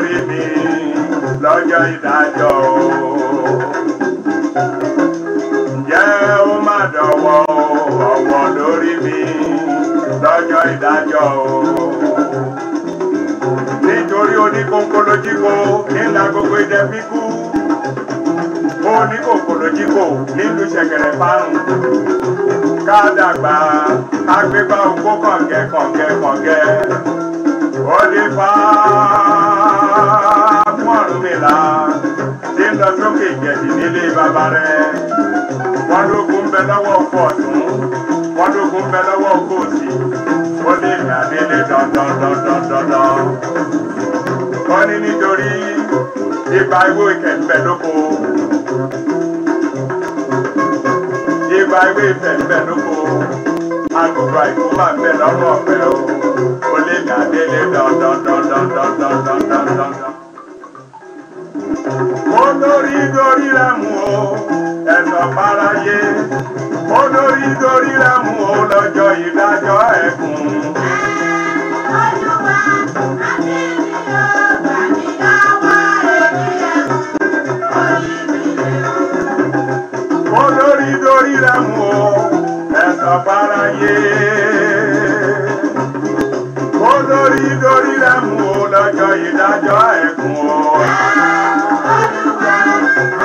lórí mi lọ́jọ́ ìdájọ́ o. Ǹjẹ́ ó má dọ̀wọ́ ọ̀wọ̀ lórí mi lọ́jọ́ ìdájọ́ o. Nítorí oníkókólójíkó nílà gbogbo idẹ fíkú. Oníkókólójíkó nílùú ṣẹ̀kẹ̀rẹ̀ fárùn. Ká dàgbà ká gbégbá ògbó kọ̀ǹgẹ́ kọ̀ǹgẹ́ kọ̀ǹgẹ́. Ó dé fá fún Ọ̀rúnmìlà tí ń lọ sókè ìjẹ̀dì nílé bàbá rẹ̀. Wọ́n lógun ń bẹ lọ́wọ́ ọkọ̀ ọ̀tún, wọ́n lógun ń bẹ lọ́wọ́ ọkọ̀ òsì. Ó lè rìn àdélé dandandandandandan. Wọ́n ní nítorí ìgbà ìwé ìkẹ́ ń bẹ lóko. Ìgbà ìwé ìfẹ́ ń bẹ lóko. Agogo àìkú máa ń bẹ lọ́rùn ọ̀pẹ o. Ó lè rìn àdélé dandandandandandandandandan. Olórí dorí rẹ̀ mú o, ẹ̀sọ̀ fáráyé. Olórí dorí rẹ̀ mú o lọ́jọ́ ìdájọ́ ẹ̀kún. Olúwa, àti mi ò gbà mí lọ́wọ́ èmi ẹ̀kún, orí mi lè o. Olórí dorí rẹ̀ mú o, ẹ̀sọ̀ fáráyé. Olórí dorí rẹ̀ mú o lọ́jọ́ ìdájọ́ ẹ̀kún o. Olúwa,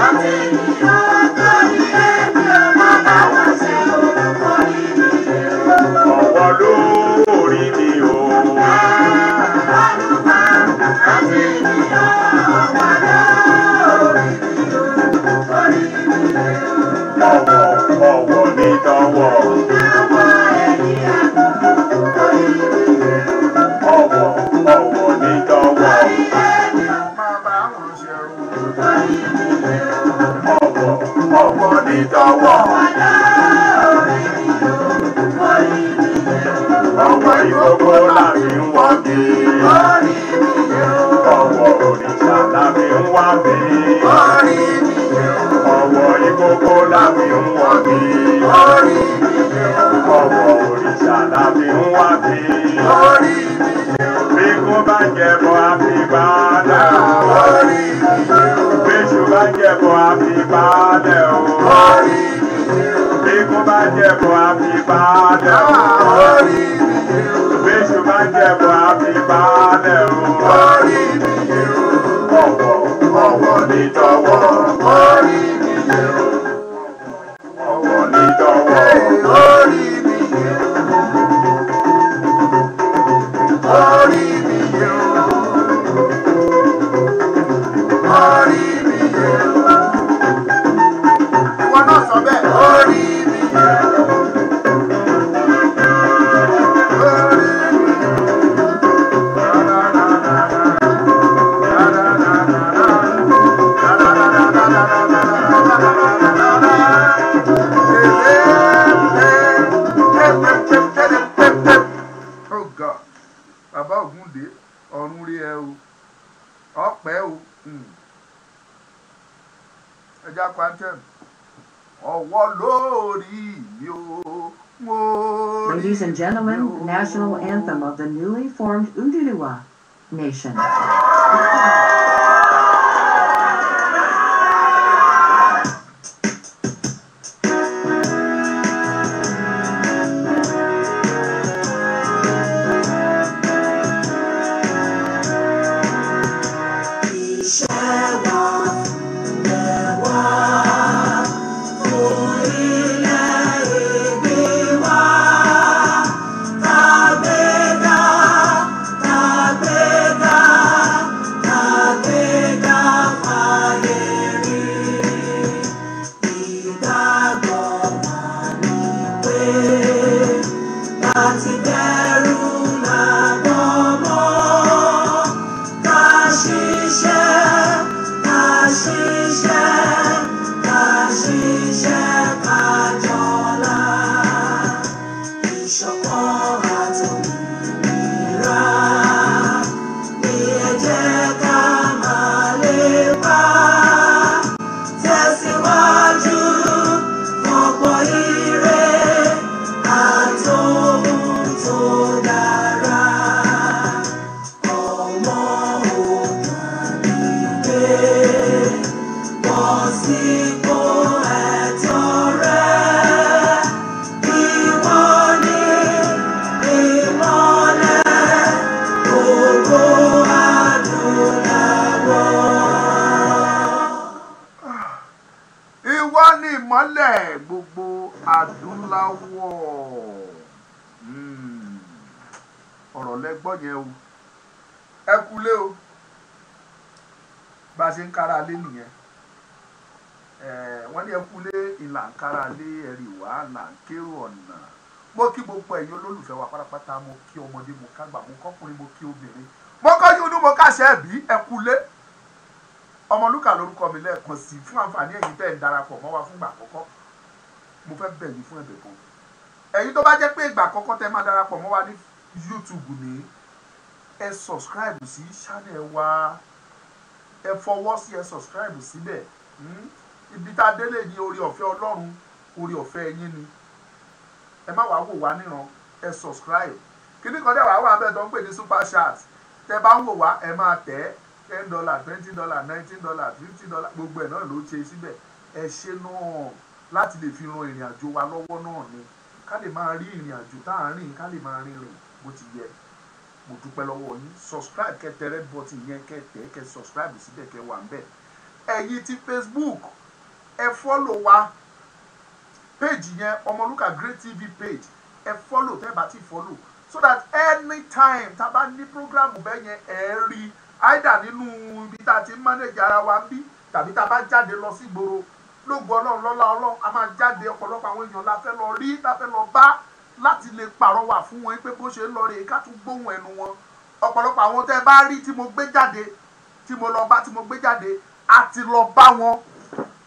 àti mi ò torí èmi ò má bá wọn ṣe o, orí mi lè o. Ọ̀wọ̀ lórí mi o. Olúwa, àti mi ò wà lórí mi o, orí mi lè o. Ọ̀wọ̀ ọ̀wọ̀ ní tọwọ́. Lọ́wọ́ èmi ẹ̀kún, orí mi lè o. Ọ̀wọ̀ ọ̀wọ̀ ní tọwọ́. Orí èmi ò, Má bá wọn ṣe o. orí mi lè o. Ọ̀wọ̀ ọ̀wọ̀ ní tọwọ́. Wà lórí mi o, orí mi lè o. Ọ̀wọ̀ ìkókó la fi ń wọ́gi. Orí mi yé o. Ọ̀wọ̀ òrìṣà la fi ń wá bí. Orí mi yé o. Ọ̀wọ̀ ìkókó la fi ń wọ́gi. Orí mi yé o. Ọ̀wọ̀ òrìṣà la fi ń wá bí. Orí mi yé o. Bíkún bá jẹ̀bọ àfipálẹ̀ o. Orí mi yé o. Bíṣu bá jẹ̀bọ àfipálẹ̀ o. Orí mi yé o. Bíkún bá jẹ̀bọ àfipálẹ̀ o. Orí mi yé o. Bíṣu bá jẹ̀bọ àfipálẹ̀ o. Orí mi yé o. Ọ̀wọ̀ ọ̀wọ̀ ní tọwọ́. Orí mi yé o. Ọ̀wọ̀ ní tọwọ́. Orí mi yé o. Orí mi yé o. Orí mi yé o. Ìwọ náà sọ bẹ́ẹ̀. Orí mi yé o. Orí mi yé o. Oh God, Bàbá Ògúndé, ọ̀run rí ẹ o, ọ̀pẹ́ o, ẹja kwantem, ọ̀wọ́ lórí mi o, mo rí Ladies and gentlemen, mi o. national anthem of the newly formed Oduduwa Nation. Kàgbéga, kàgbéga, Ìmọ́lẹ̀ gbogbo adúláwọ̀. Ọ̀rọ̀ lẹ́gbọ́ yẹn o. Ẹ kúlé o. Bá a ṣe ń kára lé nìyẹn. Wọ́n ní ẹ kúlé ìlà ń kára lé, ẹ̀rì wá là ń kérò ọ̀nà. Mo kí gbogbo ẹ̀yin olólùfẹ́ wa pátápátá, mo kí ọmọdé, mo kágbà, mo kọ́kùnrin, mo kí obìnrin, mo kọ́jú inú, mo káṣẹ́ ẹ̀bí, ẹ kúlé. Ọmọlúkà lórúkọ mi lẹ́ẹ̀kan sí fún àǹfààní ẹ̀yin tẹ́ ń darapọ̀ mọ́ wa fúngbà àkọ́kọ́. Mo fẹ́ bẹ̀ yín fún ẹ̀bẹ̀ kan. Ẹ̀yin tó bá jẹ́ pé ìgbà àkọ́kọ́ tẹ́ máa darapọ̀ mọ́ wa ní YouTube ní, ẹ subscribe sí channel wa, ẹ fọwọ́ sí, ẹ subscribe síbẹ̀. Ibi tá a délé ní orí ọ̀fẹ́ Ọlọ́run, orí ọ̀fẹ́ yín ni. Ẹ má wàá wò wá níran, ẹ subscribe. Kíní kan dẹ̀ wàá wà bẹ́ẹ̀ tó ń pè ní super chat. Tẹ́ bá ń wò wá, ẹ máa tẹ̀ ẹ́. $10, $20, $19, $50, gbogbo ẹ̀ náà ló ṣe síbẹ̀. Ẹ ṣe náà láti lè fi ran ìrìn àjò wa lọ́wọ́ náà ni, ká lè máa rí ìrìn àjò tá à ń rìn, ká lè máa rìn rìn bó ti yẹ. Mo dúpẹ́ lọ́wọ́ yín. Subscribe, kẹ́ tẹ red button yẹn, kẹ́ tẹ̀, kẹ́ subscribe síbẹ̀, kẹ́ wà ń bẹ̀. Ẹ̀yin ti Facebook, ẹ follow wa page yẹn, Ọmọlúkà Great TV page, ẹ follow tẹ́ bá ti follow, so that anytime tá a bá ní program bẹ́ẹ̀ yẹn, ẹ rí either nínú ibi tá a ti ń manage ara wa ń bí, tàbí tá a bá jáde lọ sí ìgboro. Lógo Ọlọ́run, lọ́lá Ọlọ́run, a máa jáde. Ọ̀pọ̀lọpọ̀ àwọn èèyàn la fẹ́ lọ rí, la fẹ́ lọ bá, láti lè pàrọwà fún wọn pé bó ṣe ń lọ rèé, ká tún gbóhùn ẹnu wọn. Ọ̀pọ̀lọpọ̀ àwọn tẹ́ bá rí tí mo gbé jáde, tí mo lọ bá, tí mo gbé jáde, a ti lọ bá wọn.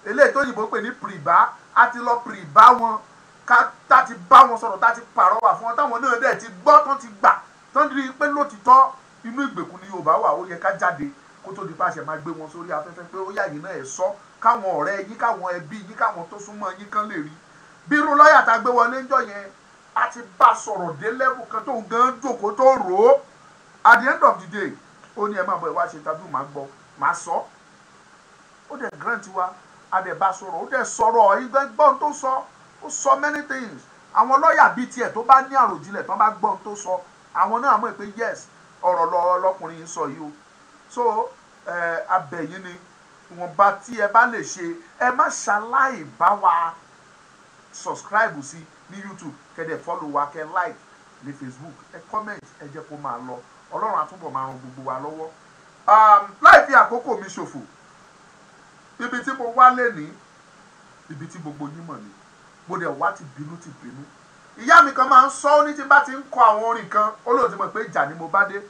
Eléyìí tó yìnbó pè ní pìrìbá, a ti lọ pìrìbá wọn, ká tá ti bá wọn sọ̀rọ̀, tá ti pàrọwà fún wọn, táwọn náà dẹ̀ ti gbọ́, tán ti gbà, tán rí i pé lótìtọ́ inú ìgbèkùn ni Yorùbá wà, ó yẹ ká jáde kó tó di pàṣẹ máa gbé wọn sórí afẹ́fẹ́ pé ó yá yín náà ẹ̀ sọ, káwọn ọ̀rẹ́ yín, káwọn ẹbí yín, káwọn tó súnmọ́ yín kán lè rí. Bí irú lọ́ọ̀yà tá a gbé wọlé ńjọ́ yẹn, a ti bá sọ̀rọ̀ dé level kan tó ń gan jókòó tó rò ó. At the end of the day, ó ní ẹ máa bọ̀, ẹ wá ṣe interview, máa gbọ́, máa sọ. Ó dẹ̀ grant wa, a dẹ̀ bá sọ̀rọ̀, ó dẹ̀ sọ̀rọ̀, ìgbẹ́ gbọ́n tó sọ, ó sọ many things. Àwọn lọ́ọ̀yà bíi tiẹ̀ tó bá ní àròjinlẹ̀, tó bá gbọ́n tó sọ, àwọn náà mọ̀ pé yes, ọ̀rọ̀ lọkùnrin yìí sọ yìí o. So abẹ̀yìn ni ìwọ̀nba tí ẹ bá lè ṣe, ẹ má ṣaláì bá wa subscribe sí ní YouTube, kẹ́ dẹ̀ follow wa, kẹ́ like ní Facebook, ẹ comment, ẹ jẹ́ kó máa lọ. Ọlọ́run àtúbọ̀ máa ran gbogbo wa lọ́wọ́. Láì fi àkókò mi ṣòfò, ibi tí mo wá lénìí, ibi tí gbogbo yín mọ̀ ni mo dẹ̀ wá ti bínú ti bínú. Ìyá mi kan máa ń sọ, ó ní tí bá ti ń kọ àwọn orin kan, ó lóun ti mọ̀ pé ìjà ni mo bá dé.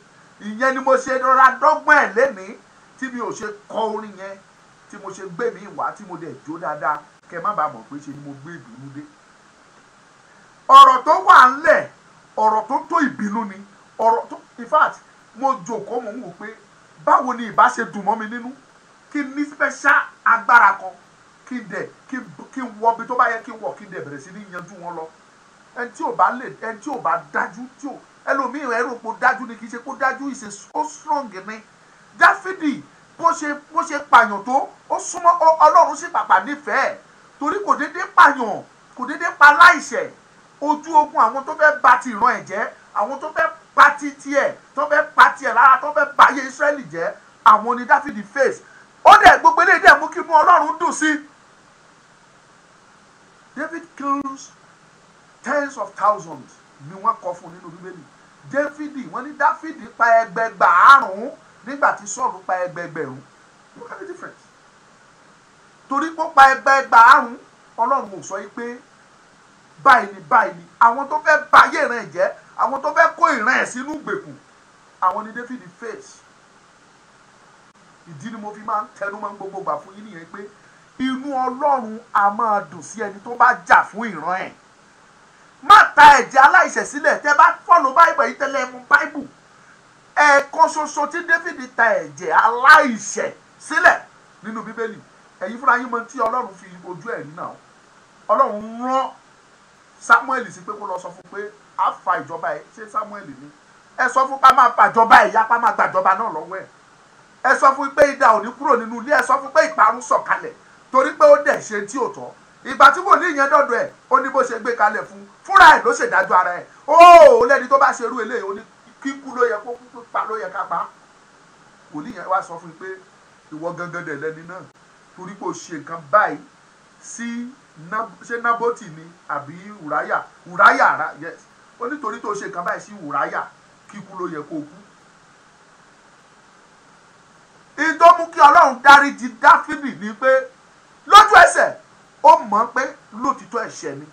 Ìyẹn ni mo ṣe rọra dọ́gbọ́n ẹ̀ lénìí tí mi ò ṣe kọ orin yẹn, tí mo ṣe gbé mi wá, tí mo dẹ̀ jó dáadáa, kẹ́ má bàa mọ̀ pé ṣe ni mo gbé ìbínú dé. Ọ̀rọ̀ tó wà ńlẹ̀, ọ̀rọ̀ tó tó ìbínú ni ọ̀rọ̀ tó, in fact, mo jòkó, mo ń wò pé báwo ni ìbá ṣe dùn mọ́ mi nínú kí n ní special agbára kan, kí n dẹ̀ kí n wọ bí tó bá yẹ kí n wọ̀, kí n dẹ̀ bẹ̀rẹ̀ sí ní yanjú wọn lọ. Ẹni tí ò bá lè, ẹni tí ò bá dájú, tí ò ẹlòmíì ẹrù kó dájú ni, kì í ṣe kó dájú, ìṣe ó strong ni. Dáfídì, bó ṣe pààyàn tó, ó súnmọ́ Ọlọ́run sì pàpà nífẹ̀ẹ́, torí kò déédéé pààyàn, kò déédéé pa láìṣẹ̀. Ojú ogun, àwọn tó fẹ́ ba ti ìran ẹ̀ jẹ́, àwọn tó fẹ́ pa ti tiẹ̀, tó fẹ́ pa tiẹ̀ lára, tó fẹ́ báyé Ísírẹ́lì jẹ́, àwọn ni Dáfídì face. Ó dẹ̀ gbogbo eléyìí dẹ̀ mú kí inú Ọlọ́run dùn sí. David kills tens of thousands ni wọ́n kọ fún nínú Bíbélì. Dáfídì, wọ́n ní Dáfídì pa ẹgbẹgbàárùn nígbà tí Sọ́ọ̀lù pa ẹgbẹgbẹ̀rún. Look at the difference. Torí pé ó pa ẹgbẹgbàárùn, Ọlọ́run ò sọ yìí pé báyìí ni báyìí ni. Àwọn tó fẹ́ bayé ìran ẹ̀ jẹ́, àwọn tó fẹ́ kó ìran ẹ̀ sínú ìgbèkùn, àwọn ni David face. Ìdí ni mo fi máa ń tẹnu mọ́ gbogbo gbà fún yín nìyẹn pé inú Ọlọ́run a máa dùn sí ẹni tó bá jà fún ìran ẹ̀. Má ta ẹ̀jẹ̀ aláìṣẹ̀ sílẹ̀. Tẹ́ bá follow báìbù yìí tẹ́lẹ̀ mú báìbù, ẹ̀ẹ̀kan ṣoṣo tí David ta ẹ̀jẹ̀ aláìṣẹ̀ sílẹ̀ nínú Bíbélì, ẹ̀yin fúnra yín mọ̀ tí Ọlọ́run fi ojú ẹ̀ rí náà. Ọlọ́run rán Samuel sí pé kó lọ sọ fún pé a fa ìjọba ẹ̀. Ṣé Samuel ni ẹ sọ fún pa máa fàjọba ẹ̀ yá, pa máa gbàjọba náà lọ́wọ́ ẹ̀? Ẹ sọ fún pé idà ò ní kúrò nínú ilé. Ẹ sọ fún pé ìparun sọ̀kalẹ̀, torí pé ó dẹ̀ ṣe tí ò tọ́. Ìgbà tí wòlíì yẹn dọ̀dọ̀ ẹ̀, ó ní bó ṣe gbé kalẹ̀ fún fúnra ẹ̀ ló ṣèdájọ́ ara ẹ̀. Ó lẹ́ni tó bá ṣerú eléyìí, ó ní kíkú ló yẹ kó kú, pa ló yẹ ká pa. Wòlíì yẹn wá sọ fún un pé ìwọ gangan dẹ̀ lẹ́ni náà, torí pé o ṣe nǹkan báyìí. Sí ṣé Nábótì ni àbí Ùráyà? Ùráyà ra, yes. Ó nítorí tó ṣe nǹkan báyìí sí Ùráyà, kíkú ló yẹ kó kú. Ìtọ́ mú kí Ọlọ́run dáríjì Dáfídì ni pé lójú ẹsẹ̀ ó mọ̀ pé lótìtọ́ ẹ̀ṣẹ̀ ni.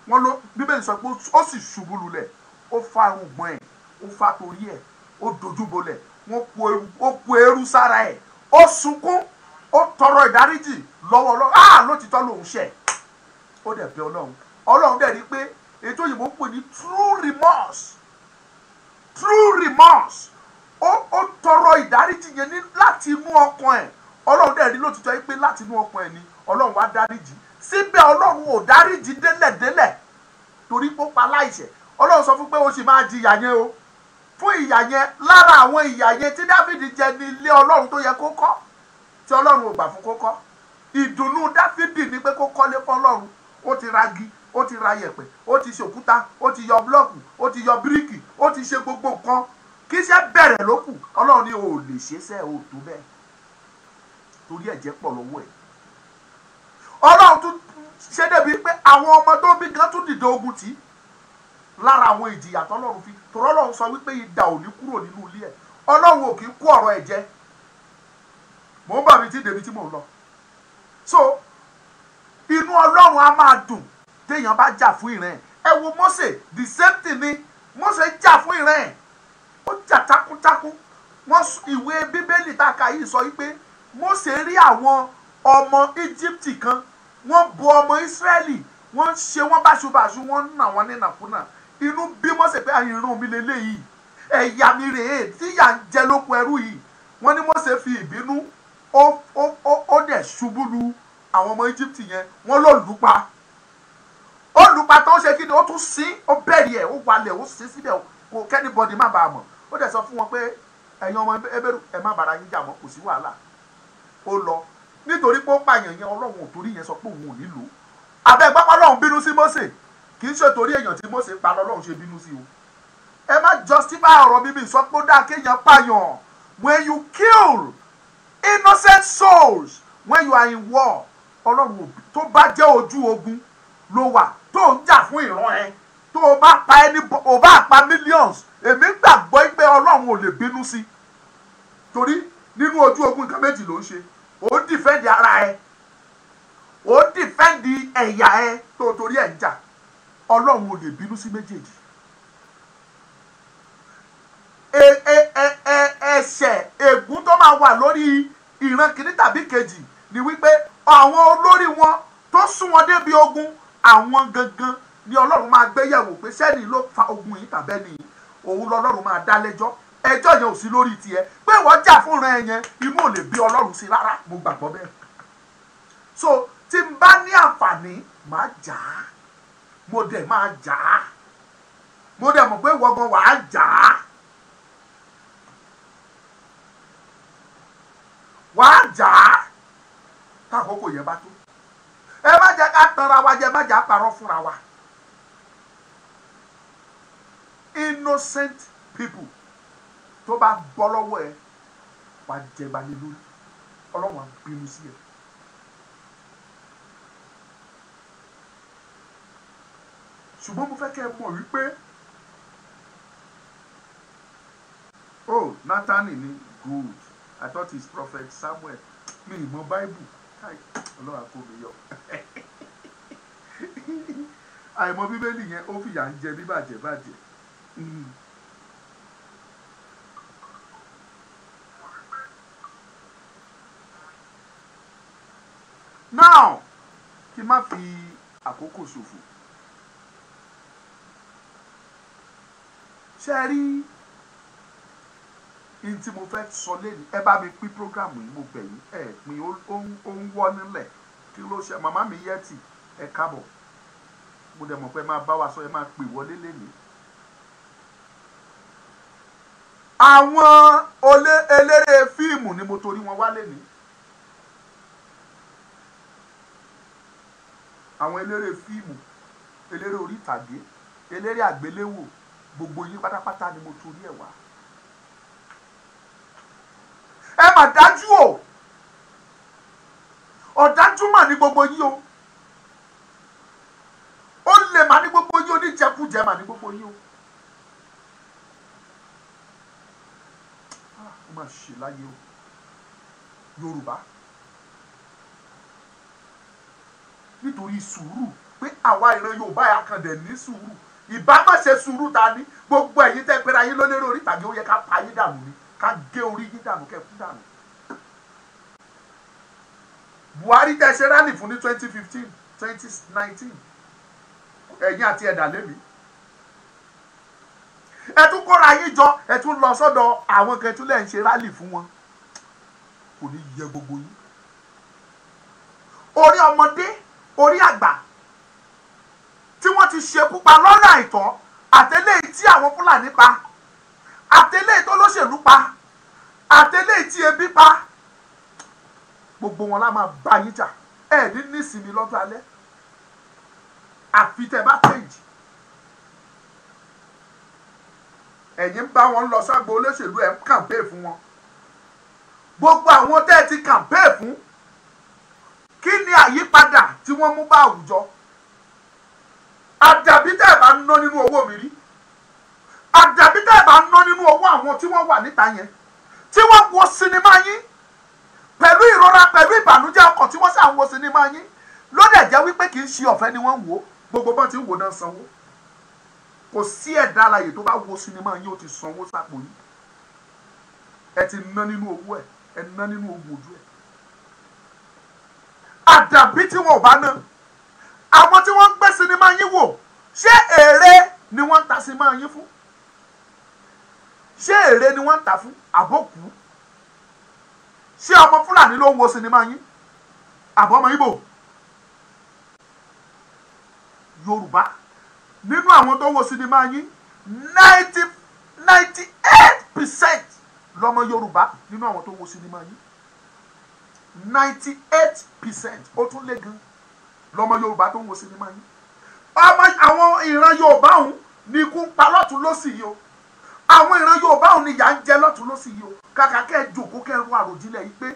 Wọ́n ló Bíbélì sọ pé ó sì ṣubú lulẹ̀, ó fa irùngbọ̀n ẹ̀, ó fa torí ẹ̀, ó dojúbolẹ̀, wọ́n ó ku eérú sára ẹ̀, ó sunkún, ó tọrọ ìdáríjì lọ́wọ́ Ọlọ́run. Ah, lótìtọ́ lòun ṣẹ̀. Ó dẹ̀ bẹ̀ Ọlọ́run. Ọlọ́run dẹ̀ rí pé ètò òyìnbó ń pè ní true remorse. True remorse. Ó tọrọ ìdáríjì yẹn ní láti inú ọkàn ẹ̀. Ọlọ́run dẹ̀ rí lótìtọ́ yìí pé láti inú ọkàn ẹ̀ ni Ọlọ́run wá dáríjì. Síbẹ̀ Ọlọ́run ò dáríjì délẹ̀délẹ̀ torí pé ó pa aláìṣẹ̀. Ọlọ́run sọ fún pé ó sì máa di ìyà yẹn o. Fún ìyà yẹn, lára àwọn ìyà yẹn tí Dáfídì jẹ ní ilé Ọlọ́run tó yẹ kó kọ́, tí Ọlọ́run ò gbà fún kó kọ́. Ìdùnnú Dáfídì ni pé kó kọ́lé fún Ọlọ́run. Ó ti ragi, ó ti ra yẹ̀pẹ̀, ó ti ṣòkúta, ó ti yọ búlọ́ọ̀kù, ó ti yọ bíríkì, ó ti ṣe gbogbo nǹkan. Kí iṣẹ́ bẹ̀rẹ̀ ló kù. Ọlọ́run ní o ò lè ṣe sẹ́, o tó bẹ́ẹ̀, torí ẹ̀jẹ̀ pọ̀ lọ́wọ́ ẹ̀. Ọlọ́run tún ṣe débi pé àwọn ọmọ tó bí gan tún dìde ogun tì í. Lára àwọn ìjìyà tọ́lọ́run fi tọ́rọ́, Ọlọ́run sọ wípé idà ò ní kúrò nínú ilé ẹ̀. Ọlọ́run ò kì í kó ọ̀rọ̀ ẹ̀ jẹ. Mò ń bà mí tí débi tí mò ń lọ. So inú Ọlọ́run á máa dùn téèyàn bá jà fún ìran ẹ̀. Ẹ wo Mósè, the same thing ni. Mósè jà fún ìran ẹ̀, ó jà takuntakun. Wọ́n ìwé Bíbélì tá a kà yìí sọ wípé Mósè rí àwọn ọmọ Íjíbítì kan, wọ́n bo ọmọ Ísírẹ́lì, wọ́n ń ṣe wọ́n báṣubàṣu, wọ́n ń nà wọ́n nínàkúnà. Inú bí Mósè pé ìran mi lélẹ́yìí, ẹ̀yà mi rèé tí yà ń jẹ lóko ẹrú yìí. Wọ́n ní Mósè fi ìbínú ó dẹ̀ ṣubú lu àwọn ọmọ Íjíbítì yẹn, wọ́n ló lù pa. Ó lù pa tó ń ṣe kí ni, ó tún sín, ó bẹ̀rì ẹ̀, ó walẹ̀, ó sín síbẹ̀ kò k'anybody má bàa mọ̀. Ó dẹ̀ sọ fún wọn pé ẹ̀yin ọmọ Hébérù, ẹ má bàrà yín jà mọ́, kò sí wàhálà. Ó lọ nítorí pé ó pààyàn yẹn, Ọlọ́run ò torí yẹn sọ pé òun ò nílò abẹ́ gbápá. Ọlọ́run bínú sí Mósè, kì í ṣe torí èèyàn tí Mósè pa lọ́lọ́run ṣe bínú sí o. Ẹ má justify ọ̀rọ̀ bíbí sọ pé ó dáa kéèyàn pààyàn. When you kill innocent souls when you are in war, Ọlọ́run ò tó bá jẹ́ ojú ogun ló wà tó ń jà fún ìran ẹ, tó o bá pa ẹni, o bá pa millions, èmi gbàgbọ́ pé Ọlọ́run ò lè bínú sí. Torí nínú ojú ogun, nǹkan méjì ló ń ṣe: ó ń defend ara ẹ, ó ń defend ẹ̀yà ẹ tó torí ẹ̀ ń jà. Ọlọ́run ò lè bínú sí méjèèjì. Ẹ̀ṣẹ̀ ègún tó máa wà lórí ìran kìíní tàbí kejì ni wípé àwọn olórí wọn tó sún wọn débi ogun, àwọn gangan ni Ọlọ́run máa gbé yẹ̀wò pé sẹ́ni ló fa ogun yìí tàbẹ́ni òun lọ́lọ́run máa dá lẹ́jọ́. Ẹjọ́ yẹn ò sí lórí tiẹ̀ pé wọ́n jà fúnra ẹ yẹn, inú ò lè bí Ọlọ́run sí rárá. Mo gbàgbọ́ bẹ́ẹ̀. So tí n bá ní àǹfààní, máa jà á. Mo dẹ̀ máa jà á. Mo dẹ̀ mọ̀ pé ìwọ gan wàá jà á, wàá jà á tákòókò yẹn bá tó. Ẹ má jẹ́ ká tanra wa jẹ, má jẹ́ àparọ́ fúnra wa. Innocent people tó bá bọ́ lọ́wọ́ ẹ, wàá jẹba ní lórí. Ọlọ́run á bínú sí ẹ. Ṣùgbọ́n mo fẹ́ kẹ́ ẹ mọ̀ wípé, oh, Nathani ni. Good, I thought it's Prophet Samuel. Mi ì mọ̀ Bible. Káì, Ọlọ́run á kó mi yọ. Àìmọ̀ Bíbélì yẹn, ó fìyà ń jẹ bí bàjẹ́ bàjẹ́. Now, kí n má fi àkókò ṣòfò, ṣe rí n tí mo fẹ́ sọ lẹ́nu, ẹ bá mi pín program yìí, mo bẹ̀ yín, ẹ pín. Ó ń wọ́ nílẹ̀. Kí ló ṣe màmá mi yẹ́tì? Ẹ káàbọ̀. Mo dẹ̀ mọ̀ pé ẹ máa bá wa sọ, ẹ máa pè wọlé lẹ́nu. Àwọn olé eléré fíìmù ni mo torí wọn wá lẹ́nu. Àwọn eléré fíìmù, eléré orí ìtàgé, eléré àgbéléwò, gbogbo yín pátápátá ni mo torí ẹ̀ wá. Ẹ mà dájú o, ọ̀dájú mà ní gbogbo yín o. Oníjẹkújẹ mà ní gbogbo yín o. Ó mà ṣe láyé o Yorùbá, nítorí sùúrù pé àwa ìran Yorùbá yà kàn dẹ̀ ní sùúrù. Ìbá má ṣe sùúrù ta ní gbogbo ẹ̀yin tẹ́ pera yín lólérò orí tàbí ó yẹ ká pa yín dànù ni, ká gé orí yín dànù, kẹ́ kú dànù. Buhari tẹ́ ṣe rally fún ní 2015, 2019, ẹ̀yin àti ẹ̀dà lémi. Ẹ tún kóra yín jọ, ẹ tún lọ sọ́dọ̀ àwọn kan tún lẹ̀ ń ṣe rally fún wọn. Kò ní yẹ gbogbo yín. Orí ọmọdé, orí àgbà tí wọ́n ti ṣekú pa lọ́nà àìtọ́, àtẹlẹ́yìí tí àwọn Fúlàní pa, àtẹlẹ́yìí tó lóṣèlú pa, àtẹlẹ́yìí tí ebi pa, gbogbo wọn la máa bá yín jà. Ẹ ní nísinmi lọ́jọ́ alẹ́ àfi tẹ́ bá change. Ẹ̀yin ń bá wọn lọ ságbo olóṣèlú, ẹ̀ ń kàmpé fún wọn. Gbogbo àwọn tẹ́ ẹ ti kàmpé fún, kí ni àyípadà tí wọ́n mú bá àwùjọ? Àdàbí tẹ́ ẹ bá ń ná nínú owó mi rí, àdàbí tẹ́ ẹ bá ń ná nínú owó àwọn tí wọ́n wà níta yẹn, tí wọ́n wo sinimá yín pẹ̀lú ìrora, pẹ̀lú ìbànújẹ́ ọkàn tí wọ́n ṣà ń wo sinimá yín, ló dẹ̀ jẹ́ wípé kì í ṣe ọ̀fẹ́ ni wọ́n ń wò. Gbogbo bọ́n ti ń wò náà sanwó. Kò sí ẹ̀dá alààyè tó bá wo sinimá yín ó ti sanwó sápò yín. Ẹ ti ná nínú owó ẹ, ẹ ná nínú ogun ojú ẹ. Àdàbí tí wọn ò bá ná, àwọn tí wọ́n ń gbé sinimá yín wò, ṣé èrè ni wọ́n ń ta sinimá yín fún? Ṣé èrè ni wọ́n ń ta fún? Àbókù? Ṣé ọmọ Fúlàní ló ń wo sinimá yín? Àbọ̀mọ Ìgbò? Yorùbá nínú àwọn tó wo sinimá yín, 98% lọ́mọ Yorùbá nínú àwọn tó wo sinimá yín, 98%, ó tún lé gan lọ́mọ Yorùbá tó ń wo sinimá yín. Ọmọ àwọn ìran Yorùbá òun ni ikú ń pa lọ́tún lọ́sì yìí o. Àwọn ìran Yorùbá òun ni ìyà ń jẹ lọ́tún lọ́sì yìí o. Kàkà kẹ́ ẹ jòkó kẹ́ ẹ ro àròjinlẹ̀ yìí pé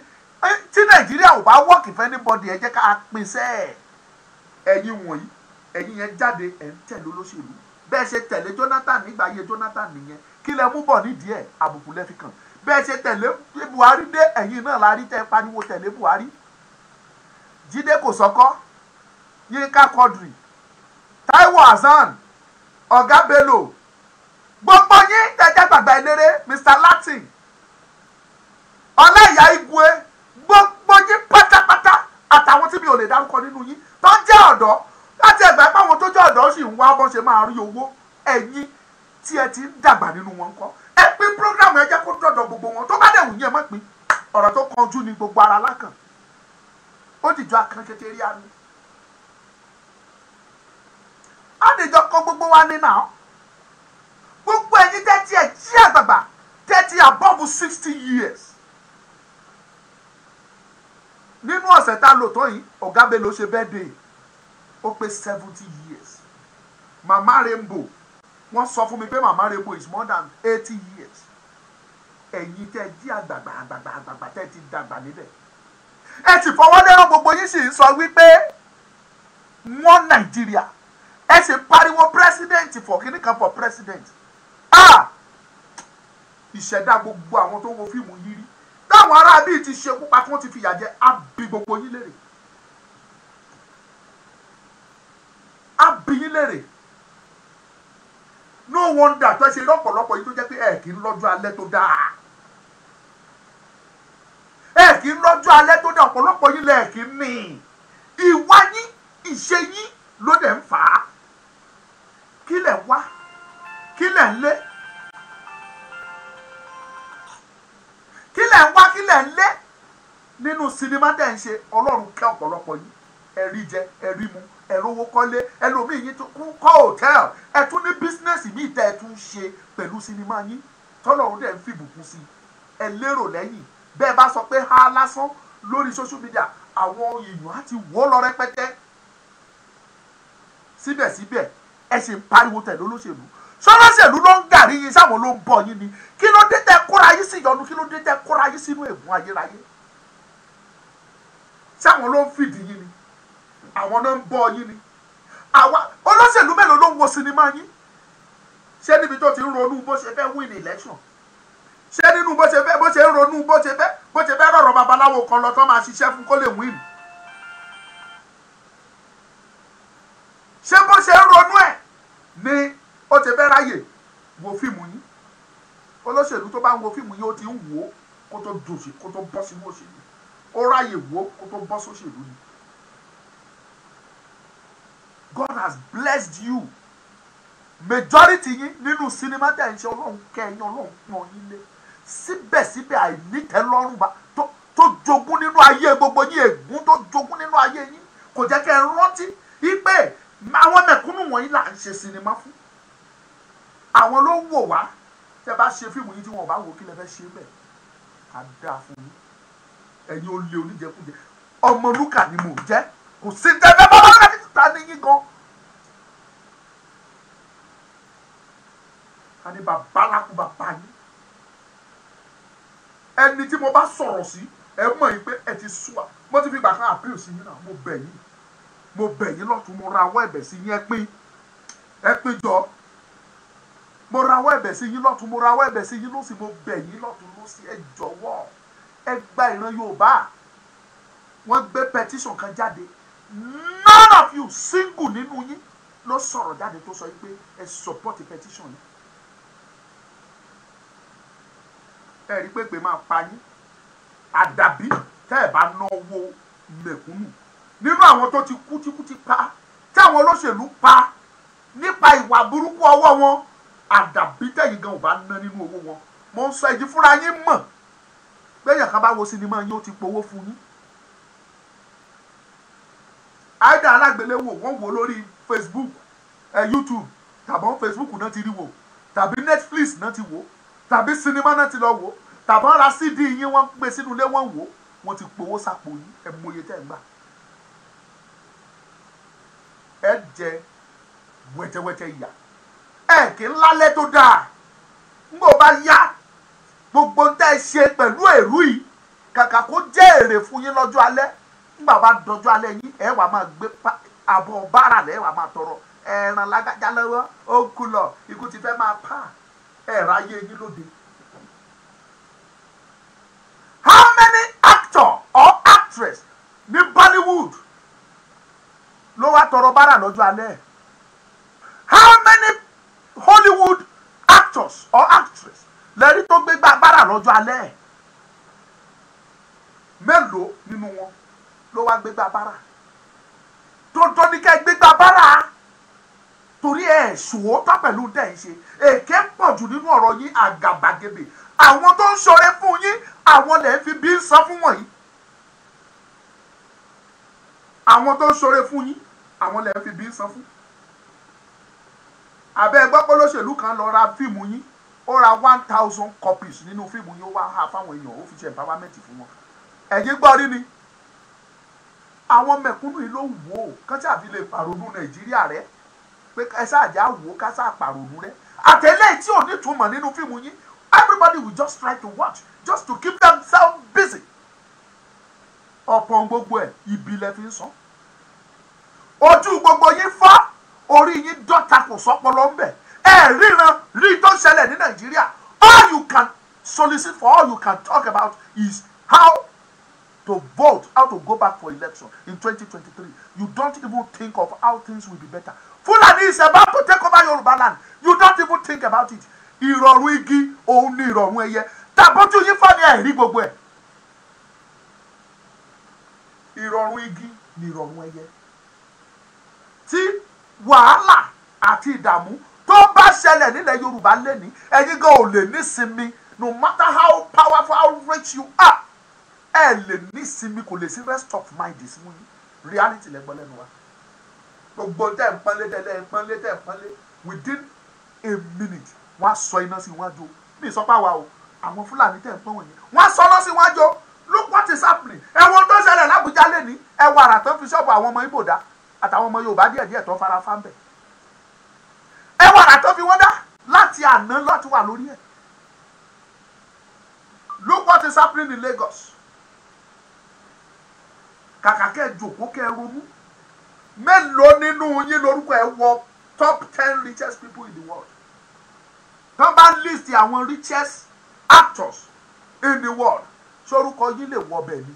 tí Nàìjíríà ò bá wọ́ọ̀kì fẹ́ anybody, ẹ jẹ́ ká pín sẹ́ẹ̀. Ẹ̀yin wọ̀nyí, ẹ̀yin yẹn jáde, ẹ̀ ń tẹ̀lé olóṣèlú. Bẹ́ẹ̀ ṣe tẹ̀lé Jonathan nígbà ayé Jonathan nìyẹn, kí lẹ mú bọ̀ nídìí ẹ̀? Àbùkù lẹ fi kàn. Bẹ́ẹ̀ ṣe tẹ̀lé Buhari dé, ẹ̀yin náà la rí tẹ́ pariwo tẹ̀lé Buhari. Jídé Kòsọ́kọ́, Yínká Quadri, Táíwò Hassan, Ọ̀gá Bello, gbogbo yín tẹ́jẹ́ gbàgbà eléré, Mr Latin, Ọláìyá Igwe, gbogbo yín pátápátá àtàwọn tí mi ò lè dárúkọ nínú yín tó ń jẹ́ ọ̀dọ́ láti ẹgbẹ́ pé àwọn tó jẹ́ ọ̀dọ́ sì ń wá bọ́n ṣe máa rí owó. Ẹ̀yin tí ẹ ti ń dàgbà nínú wọn kọ́, ẹ pín program, ẹ jẹ́ kó dọ̀dọ̀ gbogbo wọn. Tó bá dẹ̀ wù yín ẹ má pín. Ọ̀rọ̀ tó kanjú ni gbogbo ara lákàn, ó dìjọ akàn kékeré á ní. Á dìjọ kọ gbogbo wa ní náà. Gbogbo ẹ̀yin tẹ́ tí ẹ jí àgbàgbà, tẹ́ ti above 60 years. Nínú ọ̀sẹ̀ tá a lò tó yìí, Ọ̀gá Bello ṣe birthday, ó pé 70 years. Màmá Rainbow, wọ́n sọ fún mi pé Màmá Rainbow is more than 80 years. Ẹ̀yin tẹ́ jí àgbàgbà àgbàgbà àgbàgbà tẹ́ ti dàgbà níbẹ̀, ẹ ti fọwọ́ lẹ́rọ̀, gbogbo yín sì ń sọ wípé wọ́n Nàìjíríà, ẹ sì pariwo president for kíní kan for president. Ah! Ìṣẹ̀dá gbogbo àwọn tó wo fíìmù yìí rí, táwọn ará bíi ti ṣekú pa tí wọ́n ti fìyà jẹ, á bi gbogbo yín lérè. Á bi yín lérè. No wonder tó ṣe lọ́pọ̀lọpọ̀ yìí tó jẹ́ pé ẹ kì í lọ́jọ́ alẹ́ tó dáa. Ẹ kì í lọ́jọ́ alẹ́ tó dáa, ọ̀pọ̀lọpọ̀ yín lẹ̀ kì í ní. Ìwà yín, ìṣe yín ló dẹ̀ ń fà á. Kí lẹ̀ wá? Kí lẹ̀ ń lé? Kí lẹ̀ ń wá? Kí lẹ̀ ń lé? Nínú sinimá dẹ̀ ń ṣe, Ọlọ́run kẹ́ ọ̀pọ̀lọpọ̀ yín. Ẹ rí jẹ, ẹ rí mu, ẹ rówó kọ́lé, ẹlòmíì yín tún kọ́ hòtẹ́ẹ̀lì, ẹ tún ní bísínẹ́sì míì tẹ́ ẹ tún ṣe pẹ̀lú sinimá yín, tọ́lọ́run dẹ̀ ń fìbùkún sí i. Ẹ lérò lẹ́yìn. Bẹ́ẹ̀ bá sọ pé há lásán lórí social media, àwọn èèyàn á ti wọ́ lọ rẹpẹtẹ. Síbẹ̀síbẹ̀ ẹ ṣe ń pariwo tẹ̀lé olóṣèlú. Ṣọlọ́ṣèlú ló ń gàrí yín, sáwọn ló ń bọ̀ yín ni. Kí ló dé tẹ́ kóra yín sí ìyọnu? Kí ló dé tẹ́ kóra yín sínú ègún ayérayé? Sáwọn ló ń fìdí yín ni, àwọn náà ń bọ̀ yín ni. Àwa olóṣèlú mélòó ló ń wo sinimá yín? Ṣé níbi tó ti ń ronú bó ṣe fẹ́ win election? Ṣé nínú bó ṣe fẹ́ bó ṣe ń ronú bó ṣe fẹ́ rọ̀rọ̀ babaláwo kan lọ tó máa ṣiṣẹ́ fún kó lè win? Ṣé bó ṣe ń ronú ẹ̀ ni ó ti fẹ́ ráyè wo fíìmù yín? Olóṣèlú tó bá ń wo fíìmù yín, ó ti ń wò ó kó tó dòṣe, kó tó bọ́ sínú òṣèlú. Ó ráyè wò ó kó tó bọ́ sóṣèlú ni. God has blessed you. Majority yín nínú sinimá tẹ̀ ń ṣe, Ọlọ́run kẹ́yìn, Ọlọ́run pọ́n yín lé. Síbẹ̀síbẹ̀, àìnítẹ́lọ́rùn bá tó jogún nínú ayé gbogbo yín, ègún tó jogún nínú ayé yín kò jẹ́ kẹ́ ẹ rántí wípé àwọn mẹ̀kúnnù wọ̀nyí là ń ṣe sinimá fún. Àwọn ló wò wá. Tẹ́ bá ṣe fíìmù yín, tí wọn ò bá wò, kí lẹ fẹ́ ṣe bẹ́ẹ̀? Á dáa fún yín, ẹ̀yin olè oníjẹkújẹ. Ọmọlúkà ni mò ń jẹ́. Kò sí tẹ́fẹ́ bá wà láti ta ní yín gan. Ká ní bàbá lákú bàbá yín. Ẹni tí mo bá sọ̀rọ̀ sí, ẹ mọ̀ yín pé ẹ ti sú wa. Mo ti fi ìgbà kan appeal sí yín náà. Mo bẹ̀ yín, mo bẹ̀ yín lọ́tún, mo rawọ́ ẹ̀bẹ̀ sí yín. Ẹ pín, ẹ pín jọ. Mo rawọ́ ẹ̀bẹ̀ sí yín lọ́tún, mo rawọ́ ẹ̀bẹ̀ sí yín lósì, mo bẹ̀ yín lọ́tún lósì. Ẹ jọ̀wọ́, ẹ gba ìran Yorùbá. Wọ́n gbé petition kan jáde, none of you single nínú yín ló sọ̀rọ̀ jáde tó sọ yìí pé ẹ support the petition yìí. Ẹ rí pé máa pa yín, àdàbí tẹ́ ẹ bá ná owó mẹ̀kúnnù. Nínú àwọn tó ti kú, tí kú ti pa, tí àwọn olóṣèlú pa nípa ìwà burúkú ọwọ́ wọn, àdàbí tẹ̀yìn gan ò bá ná nínú owó wọn. Mo ń sọ èyí fúnra yín mọ̀ gbẹ̀yìn kan bá wo sinimá yín, ó ti powó fún yín. Àìdá alágbéléwò, wọ́n wò lórí Facebook, YouTube tàbí Facebook náà ti rí wò, tàbí Netflix náà ti wò, tàbí sinimá náà ti lọ wò, tàbí wọ́n ra CD yín, wọ́n gbé sínú ilé, wọ́n wò. Wọ́n ti powó sápò yín. Ẹ mọye tẹ́ ẹ gbà. Ẹ jẹ wẹ́tẹ́wẹ́tẹ́ ìyà. Ẹ kì í lálẹ́ tó dáa. Ńgbò bá yá, gbogbo ń tẹ́ ẹ ṣe pẹ̀lú èrú yìí, kàkà kó jẹ́ èrè fún yín lọ́jọ́ alẹ́, ńgbà bá dọjọ́ alẹ́ yín, ẹ wàá máa gbé àbọ̀ bára lẹ́, wàá máa tọrọ ẹran lágájá lọ́wọ́. Ó kú lọ, ikú ti fẹ́ máa pa ẹ̀ ráyé yín lóde. How many actor or actress ní Bollywood ló wá tọrọ bára lọ́jọ́ alẹ́? How many Hollywood actors or actress lẹ́rí tó gbé gbá bára lọ́jọ́ alẹ́? Mélòó nínú wọn ló wá gbégbá bára? Tó ní kẹ́ gbégbá bára, torí ẹ̀ ṣòótọ́ pẹ̀lú tẹ̀ ń ṣe. Èké pọ̀ jù nínú ọ̀rọ̀ yín, àgàbàgebè. Àwọn tó ń ṣoore fún yín, àwọn lẹ̀ ń fi bí ń san fún wọ̀nyí. Àwọn tó ń ṣoore fún yín, àwọn lẹ̀ ń fi bí ń san fún. Àbẹ́ gbọ́ pé olóṣèlú kan lọ ra fíìmù yín, ó ra 1,000 copies nínú fíìmù yín, ó wá ha fáwọn èèyàn, ó fi ṣe empowerment fún wọn. Ẹ̀yin gbọ́ rí ni? Àwọn mẹ̀kúnnù yìí ló wò ó kán tí àfi lè pàrònú Nàìjíríà rẹ pé ẹ ṣáàjà wò ó ká sáà pàrònú rẹ. Àtẹlẹ tí ò ní túmọ̀ nínú fíìmù yín, everybody will just try to watch just to keep themselves busy. Ọ̀pọ̀ gbogbo ẹ̀, ibi lẹ fi ń sọ. Ojú gbogbo yín fọ́, orí yín dọ́ta, kò sọ́pọlọ ń bẹ̀. Ẹ ríran rí tó ń ṣẹlẹ̀ ní Nàìjíríà. All you can solicit for, all you can talk about is how to vote, how to go back for election in 2023. You don't even think of how things will be better. Fulani is about to take over Yoruba land. You don't even think about it. Ìrọ̀rùn igi òun ni ìrọ̀rùn ẹyẹ. Tàbójú yín fọ́ ni ẹ̀rí gbogbo ẹ̀. Ìrọ̀rùn igi ni ìrọ̀rùn ẹyẹ. Tí wàhálà àti ìdààmú tó bá ṣẹlẹ̀ nílẹ̀ Yorùbá lẹ́ni, ẹ̀yin gan ò lè nísinmi. No matter how powerful, how rich you are, ẹ lè nísinmi. Kò lè sí rest of mind sí yín. Reality lẹ́gbọ́n lẹ́nu wa. Gbogbo tẹ́ ń pọ́nlé, tẹ́lẹ̀ ń pọ́nlé, tẹ́ ń pọ́nlé, within a minute, wọ́n á sọ iná sí iwájú. Mi ì sọ pé àwa o, àwọn Fúlàní tẹ́ ń pọ́n wọ̀nyí, wọ́n á sọ iná sí iwájú. Look what is happening. Ẹ̀wọ̀n tó ṣẹlẹ̀ l'Ábùjá lẹ́ni, ẹ̀wọ̀n àrà tó fi ṣọ́ọ̀bù àwọn ọmọ Ìbò dá àtàwọn ọmọ Yorùbá díẹ̀díẹ̀ tó fara fá ń bẹ̀, ẹ̀wọ̀n àrà tó fi wọ́n dá láti àná láti wà lórí ẹ̀. Look what is happening in Lagos. Kàkà kẹ́ ẹ jòkó, kẹ́ ẹ ronú, mélòó nínú yín lórúkọ ẹ wọ top 10 richest people in the world? Tán bá list àwọn richest actors in the world, sórúkọ yín lè wọ bẹ́ẹ̀ ni.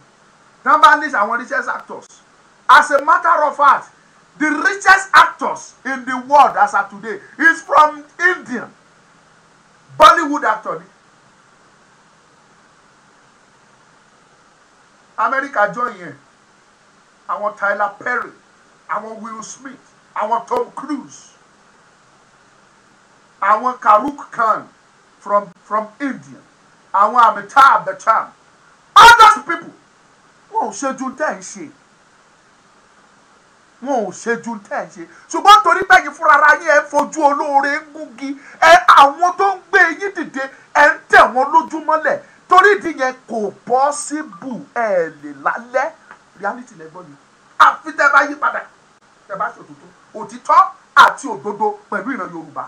Tán bá list àwọn richest actors, as a matter of fact, the richest actors in the world as of today is from Indian Bollywood actor ni. America join yẹn, àwọn Tyler Perry, àwọn Will Smith, àwọn Tom Cruise, àwọn Karuk Khan from India, àwọn Amitabh Bachchan, others people. Wọn ò ṣe ju tẹ́ ń ṣe, wọn ò ṣe ju tẹ́ ń ṣe. Ṣùgbọ́n torí bẹ́yìn fúnra ara yín ẹ̀ ń fojú olóore ń gúngi, ẹ àwọn tó ń gbé yín dìde ẹ̀ ń tẹ̀ wọ́n lójúmọ́lẹ̀. Torí ìdí yẹn kò possible, ẹ̀ lè lálẹ́. Reality lẹ́gbọ́n ni, àfi tẹ́ bá yí padà, tẹ́ bá ṣòtútù òtítọ́ àti òdodo pẹ̀lú ìran Yorùbá.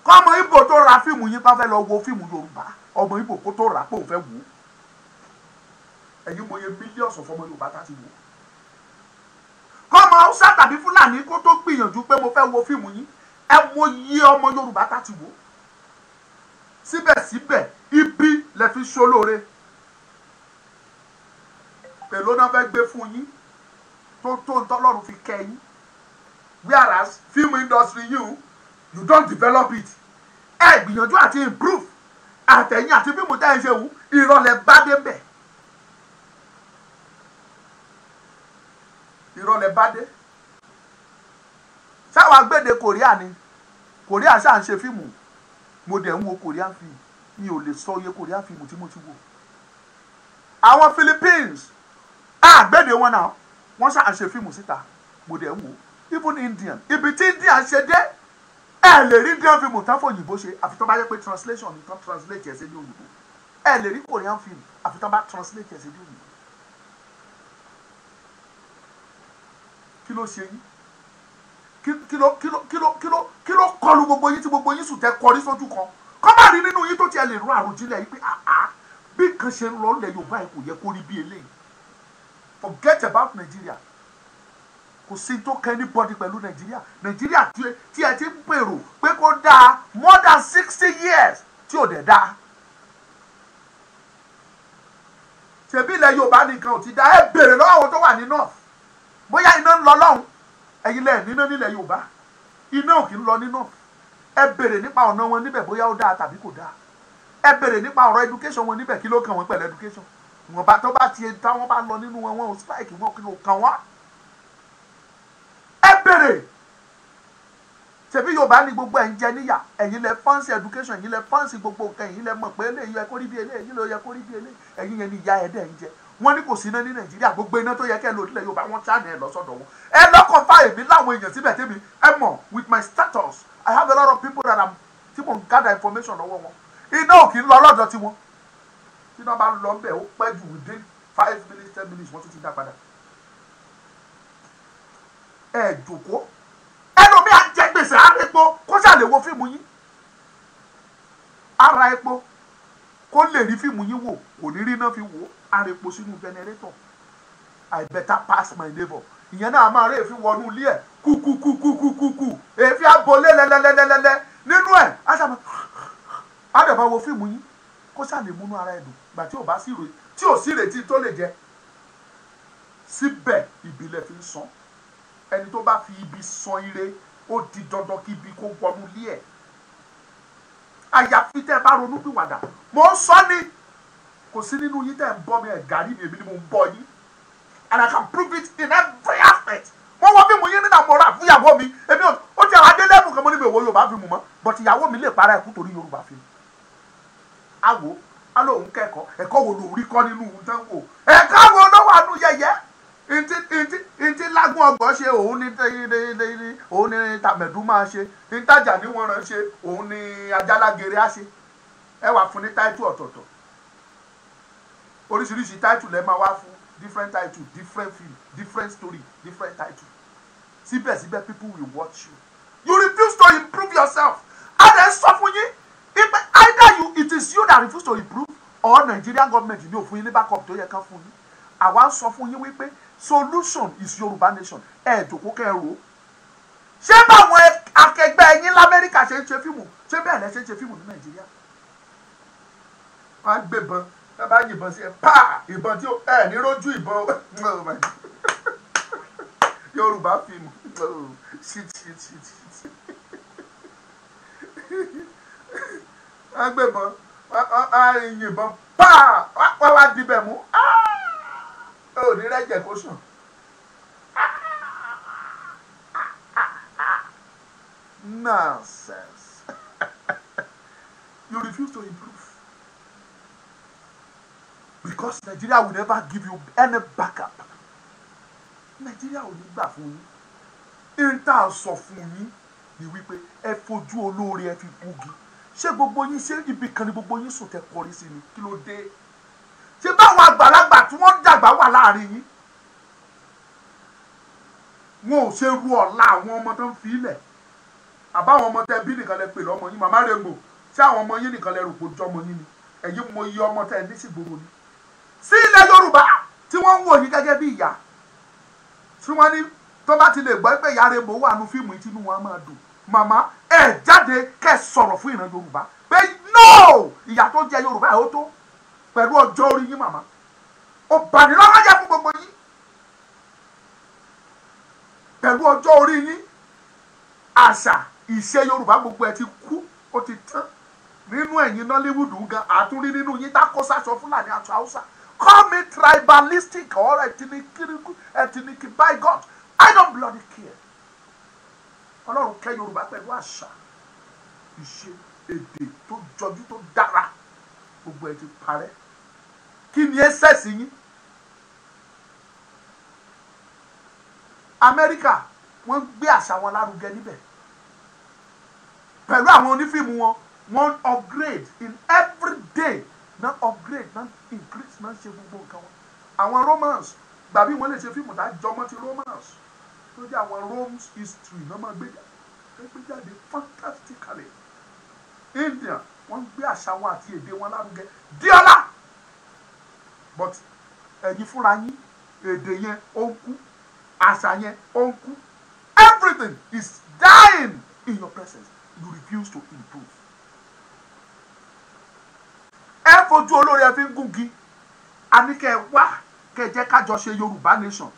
Kọ́mọ Ìgbò tó ra fíìmù yín bá fẹ́ lọ wo fíìmù Yorùbá, ọmọ Ìgbò kó tó rà pé òun fẹ́ wò ó. Ẹ̀yin mọye millions of ọmọ Yorùbá tá ti wò ó. Kọ́mọ Haúsá tàbí Fúlàní kó tó gbìyànjú pé mo fẹ́ wo fíìmù yín, ẹ mọye ọmọ Yorùbá tá ti wò ó. Síbẹ̀síbẹ̀ ibi lẹ fi ṣolóore. Èló náà fẹ́ gbé fún yín tó ń tọ́lọ́run fi kẹ́ yín? Whereas film industry you don't develop it. Ẹ gbìyànjú àti improve àtẹ̀yìn àti fíìmù tẹ́ ẹ ṣe wù, ìrọ̀lẹ́ bá dé bẹ̀. Ìrọ̀lẹ́ bá dé. Sáwọn agbéde Korea ni, Korea ṣáà ń ṣe fíìmù. Mo dẹ̀ ń wo Korean film, mi ò lè sọ iye Korean film tí mo ti wò. Àwọn Philippines àgbẹ̀dẹ̀ wọn náà, wọ́n ṣáà ń ṣe fíìmù síta, mo dẹ̀ ń wò. Even Indian, ibi tí Indian ṣe dé, ẹ lè rí Indian film tán fòyìnbó ṣe, àfi tán bá yẹ pé translation ni tán translate ẹ̀ sí ní òyìnbó. Ẹ lè rí Korean film àfi tán bá translate ẹ̀ sí ní òyìnbó. Kí ló ṣe yín? Kí ló kọlu gbogbo yín tí gbogbo yín sùn tẹ kọrí sójú kan? Kọ́ má rí nínú yín tó tiẹ̀ lè rún àròjinlẹ̀ yìí pé àá bí nǹkan ṣe ń lọ nílẹ̀ Yorùbá yìí kò yẹ kó rí bí eléyìí. Forget about Nigeria. Kò sí tó kẹ́ anybody pẹ̀lú Nigeria. Nigeria tí ẹ ti ń pèrò pé kó dáa more than 60 years tí ò dẹ̀ dáa. Ṣèbí ilẹ̀ Yorùbá nìkan ò ti dáa. Ẹ bèrè lọ́wọ́ àwọn tó wà ní north. Bóyá iná ń lọ lọ́hùn, ẹ̀yin lẹ̀ níná nílẹ̀ Yorùbá, iná ò kì í lọ ní north. Ẹ bèrè nípa ọ̀nà wọn níbẹ̀ bóyá ó dáa tàbí kò dáa. Ẹ bèrè nípa ọ̀rọ̀ education wọn níbẹ̀, kí ló kàn wọ́n pẹ̀lú education? Wọn bá tó bá tiẹ̀ táwọn bá lọ nínú wọn, wọn ò strike wọn, kí ló kàn wọ́n? Ẹ bèrè. Ṣebí Yorùbá ní gbogbo ẹ̀ ń jẹ níyà, ẹ̀yin lẹ fancy education, ẹ̀yin lẹ fancy gbogbo nǹkan, ẹ̀yin lẹ mọ̀ pé eléyìí yẹ kó rí bí eléyìí ló yẹ kó rí bí eléyìí, ẹ̀yin yẹn ni ìyá ẹ̀ dẹ̀ ń jẹ. Wọ́n ní kò sí iná ní Nàìjíríà, gbogbo iná tó yẹ kẹ́ lò nílẹ̀ Yorùbá wọ́n ṣáà ní ẹ̀ lọ́sọ̀dọ̀ wọn. Ẹ lọ́kàn fà èmi láwọn èèyàn síbẹ̀ tẹ́mi ẹ mọ̀, with my status I have a lot of people that I'm tí mò ń gather information lọ́wọ́ wọn. Iná ò kì í lọ lọ́dọ̀ tiwọn. Tí iná bá lọ bẹ́ẹ̀ ó pẹ́ jù within 5 minutes 10 minutes wọ́n tún ti dá padà. Ẹ jòkó, ẹlòmíì á jẹ gbèsè ara epo kó ṣáà lè wo fíìmù yín. Ara epo kó lè rí fíìmù yín wò, kò ní rí iná fi wò, ara epo sínú generator. I better pass my neighbor. Ìyẹn náà máa rí èéfín wọnú ilé ẹ̀ kúkúkúkúkú, èéfín abolé lẹ́lẹ́lẹ́lẹ́lẹ́ nínú ẹ̀. Á ṣàmọ́ á dẹ̀ bá wo fíìmù yín kó ṣáà lè múnú ara ẹ̀ dùn gbà tí ò bá sí ìrètí, tí ò sí ìrètí tó lè jẹ. Síbẹ̀ ìbílẹ̀ fi ń san. Ẹni tó bá fi ibi san ire, ó di dandan kí ibi kó wọnú ilé ẹ̀. Àyàfi tẹ́ ẹ bá ronú pìwàdà. Mo ń sọ ni, kò sí nínú yín tẹ́ ẹ ń bọ́ mi, ẹ̀ gàrí mi, èmi ni mo ń bọ́ yín. And I can prove it in every aspect. Mo wọ fíìmù yín nínú àmọ́ra fún ìyàwó mi. Èmi ò ti àwọn adé lẹ́bù kan mo ní mi ò wo Yorùbá fíìmù mọ́. But ìyàwó mi lè para ẹ̀kú torí Yorùbá fíìmù. Àwo, á lóun kẹ́kọ̀ọ́, ẹ̀kọ́ wo ló rí kọ́ nínú ohun tẹ́ ń wò? Ẹ̀kọ́ wo ló wà nù yẹ̀yẹ́? Ntí lágùn ọgbọ̀n ṣe òun ní òun ní tàmẹ̀dú máa ṣe, ntájà ní wọ́n rán ṣe òun ní ajálágere á ṣe. Ẹ wà fún ní táìtù ọ̀tọ̀ọ̀tọ̀. Oríṣiríṣi táìtù lẹ máa wá fún, different title, different film, different story, different title. Síbẹ̀síbẹ̀ people will watch you. You refuse to improve yourself. And then sọ fún yín, either you, it is you that refuse to improve, or Nigerian government ní ò fún yín ní backup tó yẹ kán fún yín. Àwa ń sọ fún yín wípé solution is Yorùbá nation. Ẹ jòkó kẹ́ ẹ rò ó. Ṣé báwọn akẹgbẹ́ yín l'Amẹ́ríkà ṣe ń ṣe fíìmù, ṣé bẹ́ẹ̀ lẹ ṣe ń ṣe fíìmù ní Nàìjíríà? Wọ́n á gbébọn, ẹ bá yìnbọn sí ẹ pa ìbọn tí ẹ ní rójú ìbọn. Oh my God. Yorùbá fíìmù, oh, shit shit shit shit. Wọ́n á gbébọn, wọ́n á yìnbọn pa, wọ́n wá dibẹ̀ mú, ó ní rẹ́jẹ̀ kó sùn. Nonsense. You refuse to improve because Nigeria will never give you any backup. Nigeria ò ní gbà fún yín. N tá a sọ fún yín ni wípé ẹ fojú olóore ẹ fi gúngi. Ṣé gbogbo yín, ṣé ibi kan ni gbogbo yín sùn tẹ kọrí sí ni? Kí ló dé? Ṣé báwọn àgbàlagbà tí wọ́n dàgbà wà láàrin yín, wọn ò ṣe ru ọ̀la àwọn ọmọ tó ń fi ilẹ̀? Àbáwọn ọmọ tẹ bí nìkan lẹ pè lọ́mọ yín? Màmá Rainbow, ṣé àwọn ọmọ yín nìkan lẹ rò pé jọmọ yín ni? Ẹ̀yin mo iye ọmọ tẹ ní sígboro ni sí ilẹ̀ Yorùbá tí wọ́n ń wò yín gẹ́gẹ́ bí ìyá, tí wọ́n ní tó bá ti lè gbọ́ pé ìyá Rainbow wà nù fíìmù yìí, tínú wọn á máa dùn. Màmá, ẹ jáde kẹ́ sọ̀rọ̀ fún ìran Yorùbá pé no, ìyà tó jẹ Yorùbá ẹ̀ ó tó. Pẹ̀lú ọjọ́ orí yín, màmá, ó bani lọ́wọ́ jẹ́ fún gbogbo yín. Pẹ̀lú ọjọ́ orí yín, àṣà ìṣe Yorùbá gbogbo ẹ̀ ti kú, ó ti tán nínú ẹ̀yin Nollywood gan. Àtúrí nínú yín tá kó sáṣọ Fúlàní, aṣọ Haúsá. Call me tribalistic or ethnic, ethnic, by God, I don't bloody care. Ọlọ́run kẹ́ Yorùbá pẹ̀lú àṣà, ìṣe, èdè tó jọjú, tó dára. Gbogbo ẹ̀ ti parẹ́. Kí ni ẹsẹ̀sì yín? Amẹ́ríkà, wọ́n gbé àṣà wọn lárugẹ níbẹ̀ pẹ̀lú àwọn onífíìmù wọn. Wọ́n upgrade in every day na, upgrade na, increase na, ṣe gbogbo nǹkan wọn. Àwọn romance gbàbí wọ́n lè ṣe fíìmù tá jọmọ́ ti romance tó jẹ́ àwọn Rome's history náà máa gbé jáde fantastically. India, wọ́n gbé àṣà wọn àti èdè wọn lárugẹ díọ́lá. But ẹ̀yin fúnra yín, èdè yẹn ó ń kú, àṣà yẹn ó ń kú, everything is dying in your presence. You refuse to improve. Ẹ fojú olórí ẹ fi ń gúngi. A ní kẹ́ ẹ wá, kẹ́ ẹ jẹ́ kájọ ṣe Yorùbá nation,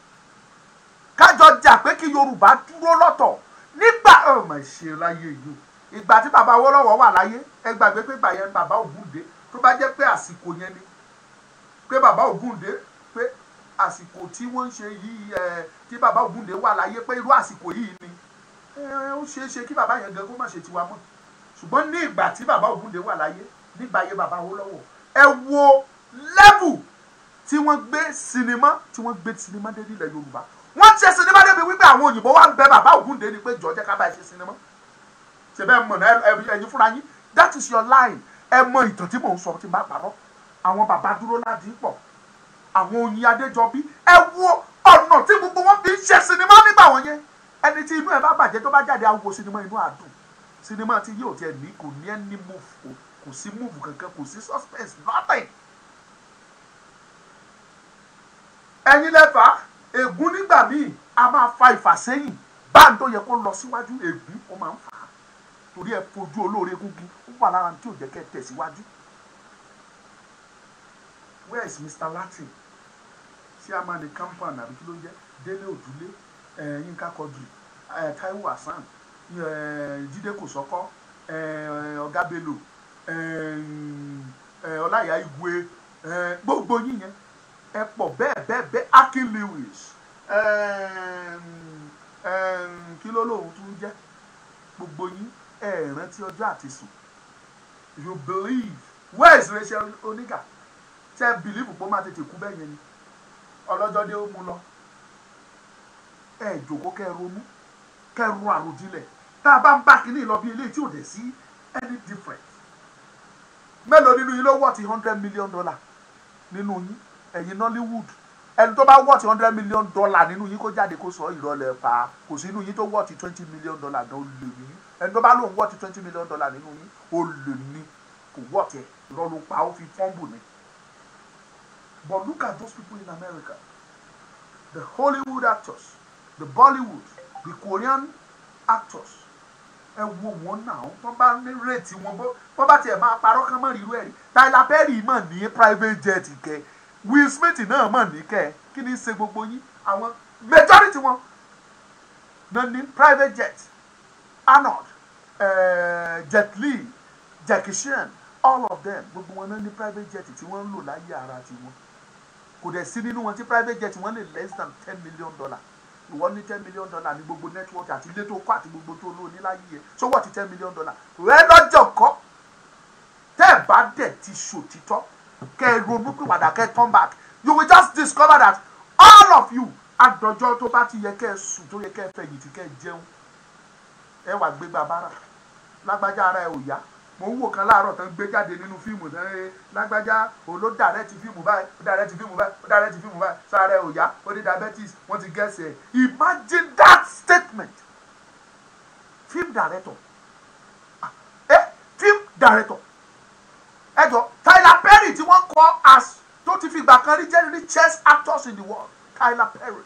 kájọ jà pé kí Yorùbá dúró lọ́tọ̀. Nígbà ọmọ ìṣe láyé yìí, ìgbà tí bàbá Awólọ́wọ̀ wà láyé, ẹ gbàgbé pé ìgbà yẹn bàbá Ògúndé, tó bá jẹ́ pé àsìkò yẹn ni pé bàbá Ògúndé, pé àsìkò tí wọ́n ń ṣe yìí, ẹ tí bàbá Ògúndé wà láyé, pé irú àsìkò yìí ni ẹ, ó ṣeé ṣe kí bàbá yẹn gan kó má ṣe tiwa mọ́. Ṣùgbọ́n ní ìgbà tí bàbá Ògúndé wà láyé, nígbà ayé bàbá Awólọ́wọ̀, ẹ wo level tí wọ́n gbé sinimá, tí wọ́n gbé sinimá dé nílẹ̀ Yorùbá. Wọ́n ṣe sinimá débi wípé àwọn òyìnbó wá ń bẹ bàbá Ògúndé ni pé, jọ̀ọ́, jẹ́ ká bá ẹ ṣe sinimá. Ṣe bẹ́ẹ̀ mọ̀ náà, ẹ̀yin fúnra yín, that is your line. Ẹ mọ ìtàn tí mò ń sọ tí n bá parọ́. Àwọn bàbá dúró ládìí pọ̀, àwọn Oyin Adéjọbí, ẹ wo ọ̀nà tí gbogbo wọn fi ń ṣe sinimá nígbà wọn yẹn. Ẹni tí inú ẹ bá bàjẹ́, tó bá jáde, á wo sinimá, inú àdùn. Sinimá tí yóò tiẹ̀ ní, kò ní ẹni move, kò sí move kankan, kò sí suspense, nothing. Ẹ̀yin lẹ́fà ègún. Nígbà míì, a máa fa ìfàsẹ́yìn báà tó yẹ kó lọ síwájú. Ègún ó máa ń fà á torí ẹ fojú olóore gúngi. Ó wà lára tí ò jẹ́ kẹ́ tẹ̀síwájú. Where is Mr. Latin, chairman the compound, àbí kí ló ń jẹ́? Délé Òdúlé, Yínká Quadri, Taiwo Hassan, Jídé Kòsọ́kọ́, Ọ̀gá Bello, Ọláìyá Igwe, gbogbo yín yẹn, ẹ pọ̀ bẹ́ẹ̀ bẹ́ẹ̀ bẹ́ẹ̀. Akin Lewis, kí ló lóun tún jẹ́? Gbogbo yín, ẹ rántí ọjọ́ àti sùn. You believe. Where is Rachel Oniga? Ṣe believe pé ó máa tètè kú bẹ́ẹ̀ yẹn ni? Ọlọ́jọ́ dé, ó mú lọ. Ẹ jòkó, kẹ́ ronú, kẹ́ ro àròjinlẹ̀. Tá a bá ń bá kínní lọ bí eléyìí tí ò dẹ̀ sí any difference, mélòó nínú yín ló worth $100 million nínú yín, ẹ̀yin Nollywood? Ẹni tó bá worth $100 million nínú yín, kó jáde kó sọ. Ìrọ̀lẹ́ pa kò sí inú yín tó worth $20 million gan. Ó lè ní ẹni tó bá lóun worth $20 million nínú yín, ó lè ní kò worth ẹ̀. Irọ́ ló pa, ó fi fọ́ǹbù ni. But look at those people in America, the Hollywood actors, the Bollywood, the Korean actors. Ẹ wo wọn náà, tó bá ní rate wọn, bó bá tiẹ̀ máa parọ́ kán mọ́ rírú ẹ̀ rí. Tyler Perry mọ̀ ní private jet kẹ, Will Smith náà mọ̀ ní kẹ. Kí ni ṣe gbogbo yín? Àwọn majority wọn náà ní private jet. Arnold, Jet Li, Jackie Chan, all of them, gbogbo wọn náà ní private jet tí wọ́n ń lò láyé ara tiwọn. Kò dẹ̀ sí nínú wọn tí private jet wọn lè less than $10 million. Ìwọ ní $10 million ní gbogbo network àti ilé tó kọ́ àti gbogbo tó lò ní láyé yẹn, so what? $10 million rẹ lọ́jọ́ kọ́. Tẹ́ ẹ̀ bá dẹ̀ ti ṣòtítọ́, kẹ́ ẹ ronú pìwàdà, kẹ́ ẹ turn back, you will just discover that all of you, àdọ̀jọ́ tó bá ti yẹ kẹ́ ẹ sùn, tó yẹ kẹ́ ẹ fẹ̀yìntì, kẹ́ ẹ jẹun, ẹ wà gbégbá bára. Lágbájá, ara ẹ ò yá. Mo ń wò kan láàárọ̀ tán gbé jáde nínú fíìmù tán. Ẹ lágbájá òun ló direct fíìmù báyìí, ó direct fíìmù báyìí, ó direct fíìmù báyìí. Sára ẹ ò yá, ó ní diabetes, wọ́n ti gẹ̀ẹ́sì ẹ̀. Imagine that statement. Film director, ah, film director. Ẹ jọ, Tyler Perry tí wọ́n kọ as tó ti fi ìgbà kan rí jẹ́ richest actors in the world, Tyler Perry,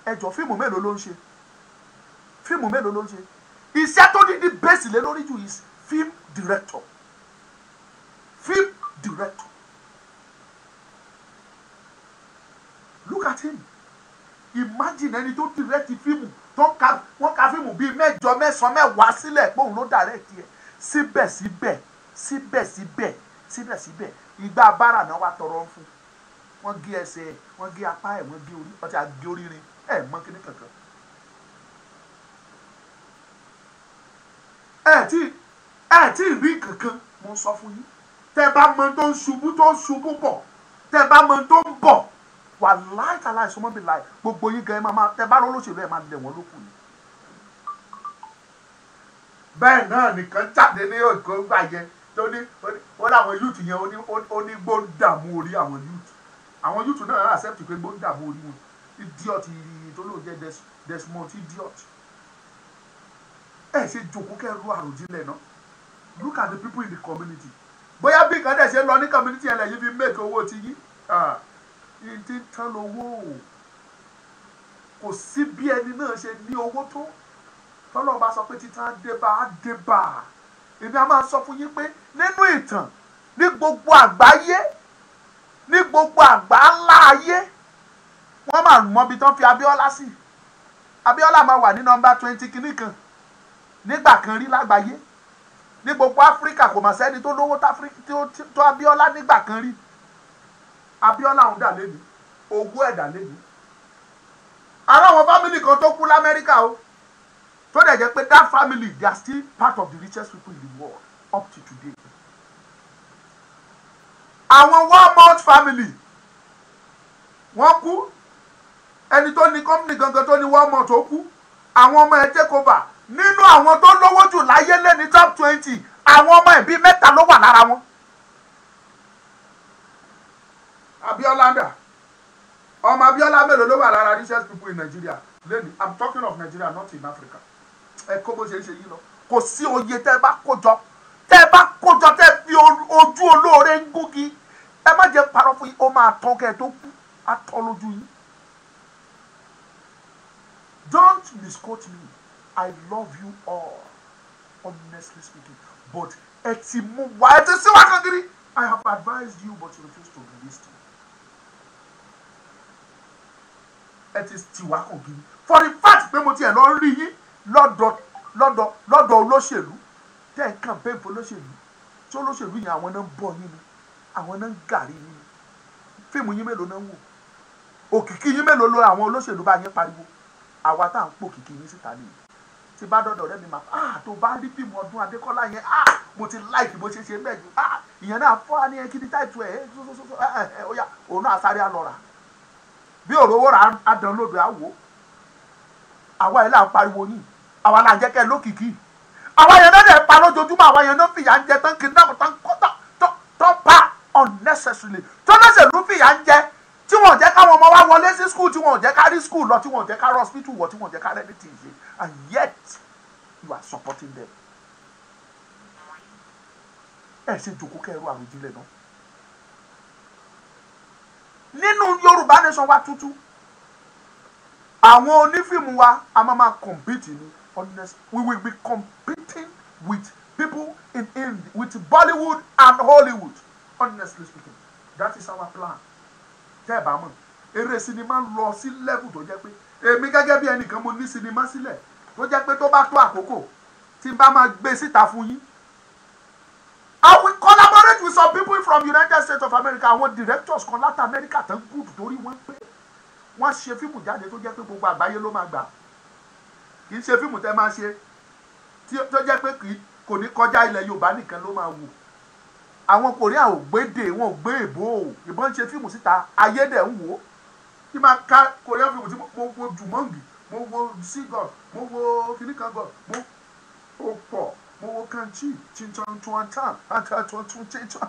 ẹ jọ, fíìmù mélòó ló ń ṣe? Fíìmù mélòó ló ń ṣe? Iṣẹ́ tó ní ní bẹ́ẹ̀sì lé lórí jù is film director, film director. Look at him. Imagine ẹni tó direct fíìmù, tó ń ka, wọ́n ka fíìmù bíi mẹ́jọ, mẹ́sàn-án, mẹ́wàá sílẹ̀ pé òun ló direct yẹ. Síbẹ̀síbẹ̀, síbẹ̀síbẹ̀, síbẹ̀síbẹ̀, ìgbà bára náà wà tọrọ ń fún. Wọ́n gé ẹsẹ̀ ẹ̀, wọ́n gé apá ẹ̀, wọ́n gé orí, wọ́n ti gé orí rin ẹ̀ mọ́ kíní kankan. Ẹ tí rí kankan. Mo sọ fún yín, tẹ bá mọ tó ń ṣubú, tó ń ṣubú bọ̀, tẹ bá mọ tó ń bọ̀ wà láìka láì sọmọ́ bí láì gbogbo yín gan, ẹ máa tẹ bá lọ́lọ́ṣèlú, ẹ máa lẹ̀ wọ́n lókun ni. Bẹ́ẹ̀ náà nìkan jáde ní Èkó gbà yẹn tó ní ó láwọn youth yẹn, ó ní gbó ń dààmú orí àwọn youth. Àwọn youth náà accept pé gbó ń dààmú orí wọn. Idiot tó lóun jẹ́ Desmond, idiot. Ẹ ṣe jòkó kẹ́ ro àròjinlẹ̀ náà. Look at the people in the community. Bóyá bí nǹkan dẹ̀ ṣe lọ ní community yẹn lẹ́yìn fi make owó ti yín. Yín ti ń tán lówó o. Kò sí bí ẹni náà ṣe ní owó tó, tọ́lọ́ bá sọ pé títàn á dé bá, á dé bá. Èmi á máa sọ fún yín pé nínú ìtàn ní gbogbo àgbáyé, ní gbogbo àgbá ńlá ayé, wọ́n máa mọ ibi tán fi Abíọ́lá sí. Abíọ́lá máa wà ní nọ́mbà 20 kìíní kan nígbà kan rí lágbàáyé. Ní gbogbo Áfíríkà, kò mà sẹ́ni tó lówó tó Abíọ́lá nígbà kan rí. Abíọ́lá òun dà lẹ́nu, owó ẹ̀ dà lẹ́nu. Ara àwọn family kan tó kú l'Amẹ́ríkà o, tó dẹ̀ jẹ́ pé that family, they are still part of the richest people in the world up to today, àwọn Walmart family. Wọ́n kú, ẹni tó ní company gangan tó ní Walmart, ó kú, àwọn ọmọ ẹ̀ take over. Nínú àwọn tó lówó jù láyé lẹ́ni, top 20, àwọn ọmọ ẹ̀ bíi mẹ́ta ló wà lára wọn. Abiola dà? Ọmọ Abiola mélòó ló wà lára richest people in Nigeria lẹ́ni? I'm talking of Nigeria, not in Africa. Ẹ kó bó ṣe ń ṣe yìí lọ. Kò sí oye tẹ́ ẹ bá kó jọ, tẹ́ ẹ bá kó jọ, tẹ́ ẹ fi ojú olóore ń gúngi, ẹ má jẹ́ parọ́ fún yín, ó máa tán kẹ́ ẹ tó kú, á tọ́ lójú yín. Don't misquote me. I love you all, honestly speaking, but ẹ ti mú wa, ẹ ti sí wa kankiri. I have advised you, but you refuse to listen. Ẹ ti tì wá kankiri. For the fact pé mo tiẹ̀ lọ rí yín lọ́dọ̀ olóṣèlú, tẹ́ ẹ̀ campaign fún olóṣèlú, tí olóṣèlú yẹn, àwọn náà ń bọ̀ yín ni, àwọn náà ń gàrí yín ni. Fíìmù yín mélòó náà ń wò? Òkìkí yín mélòó ló àwọn olóṣèlú bá yín pariwo? Àwa tá à ń pò kìkì yín síta nìyí. Tí bá dọ̀dọ̀ ọ̀rẹ́ mi, máa, ah, tó bá rí fíìmù ọdún Adékọ́lá yẹn, ah, mo ti like bó ṣe ṣe bẹ́ẹ̀ jù. Ah, ìyẹn náà fọ́ á ní ẹ kí ni táìtù ẹ̀ ẹ́ ẹ ẹ ẹ ó yá, òun náà sáré á lọ rà. Bí òrówó rà á, download, á wò ó. Àwa yẹn là ń pariwo yín, àwa là ń jẹ́ kẹ́ ẹ lókìkí. Àwa yẹn náà dẹ̀ pa lójoojúmọ́, àwa yẹn náà fìyà ń jẹ tán, kidnap tán, kọ́ tán, pa unnecessarily, tó lọ́sẹ̀lú fìyà ń jẹ, tí wọ́n jẹ́ káwọn ọmọ wa wọlé sí school, tí wọ́n jẹ́ ká rí school lọ, tí wọ́n jẹ́ ká rí hospital wọ̀, tí wọ́n jẹ́ ká rí anything ṣe, and yet you are supporting them. Ẹ ṣe jòkó kẹrù àròjinlẹ̀ náà. Nínú Yorùbá nation wa tuntun, àwọn onífíìmù wa, a máa compete ni. Honest, we will be competing with people in with Bollywood and Hollywood. Honestly speaking, that is our plan. Tẹ́ ẹ bá mọ̀, eré sinimá lọ sí level tó jẹ́ pé èmi gẹ́gẹ́ bí ẹnìkan mo ní sinimá sílẹ̀ tó jẹ́ pé tó bá tó àkókò tí n bá máa gbé síta fún yín. I will collaborate with some people from United States of America. Àwọn directors kan láti America tán gùdù torí wọ́n pé wọ́n ṣe fíìmù jáde tó jẹ́ pé gbogbo àgbáyé ló máa gbà. Kì í ṣe fíìmù tẹ́ máa ṣe tó jẹ́ pé kò ní kọjá ilẹ̀ Yorùbá nìkan ló máa wò. Àwọn Korea ò gbédè, wọn ò gbé èbó o. Ìbọn ṣe fíìmù síta, ayé dẹ̀ ń wò ó. Kí máa ka Korean fíìmù tí mo wo Jumanji, mo wo Seagull, mo wo kìnìkan God, mo ó pọ̀, mo wo Kanchi, Chinchan Tuantan, Chinchan.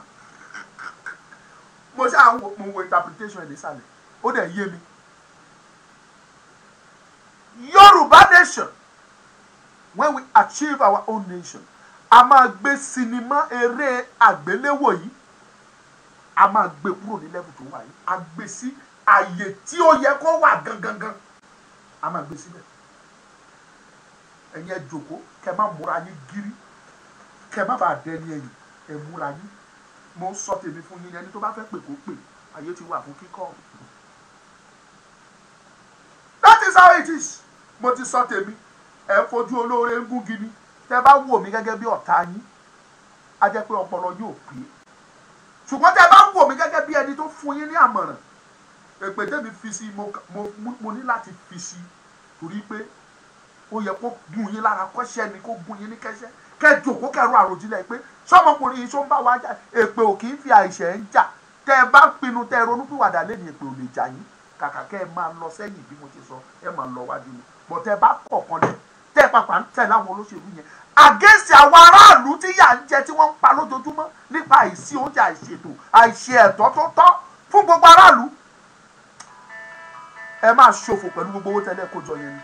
Mo ṣáà ń wo, mo wo interpretation ẹ̀ nísàlẹ̀, ó dẹ̀ yé mi. Yorùbá nation, when we achieve our own nation, a máa gbé sinimá eré àgbéléwò yìí, a máa gbé kúrò ní level tó wà yìí, a gbé sí àyè tí ó yẹ kó wà gangan, a máa gbé síbẹ̀. Ẹ̀yin ẹ jókòó, kẹ́ má múra yín gírí, kẹ́ má bàa dẹni ẹ̀yìn, ẹ múra yín. Mo ń sọ tèmi fún yín, ẹni tó bá fẹ́ pè kó pè, àyè ti wà fún kíkọ́. That is how it is. Mo ti sọ tèmi, ẹ fojú olóore ń gún gini. Tẹ́ bá wò mí gẹ́gẹ́ bí ọ̀tá yín, á jẹ́ pé ọpọlọ yóò pé. Ṣùgbọ́n tẹ́ bá wò mí gẹ́gẹ́ bí ẹni tó fún yín ní àmọ̀ràn, èpè tèmi fi sí, mo ní láti fi sí, torí pé ó yẹ kó gún yín lára kọ́ṣẹ́ ni, kó gún yín ní kẹ́ṣẹ́, kẹ́ jòkó kẹ́rọ àròjinlẹ̀ pé sọmọkùnrin yìí ṣó ń bá wa jà. Èpè ò kì í fi àìṣẹ̀ ń jà. Tẹ́ ẹ bá pinnu, tẹ́ ẹ ronúpìwàdà lẹ́nu, èpè ò lè jà yín. Kàkà kẹ́ ẹ máa lọ sẹ́yìn bí mo ti sọ, ẹ máa lọ wájú ni. Bọ̀ tẹ́ ẹ bá kọ̀ọ̀kan lẹ̀, tẹ́ ẹ pàpà ń tẹ̀ láwọn olóṣèlú yẹn against àwọn aráàlú tí yà ń jẹ, tí wọ́n ń pa lójoojúmọ́ nípa àìsí oúnjẹ, àìṣètò, àìṣe ẹ̀tọ́ tó tọ́ fún gbogbo aráàlú, ẹ máa ṣòfò pẹ̀lú gbogbo owó tẹ́lẹ̀ kó jọ yẹn ni.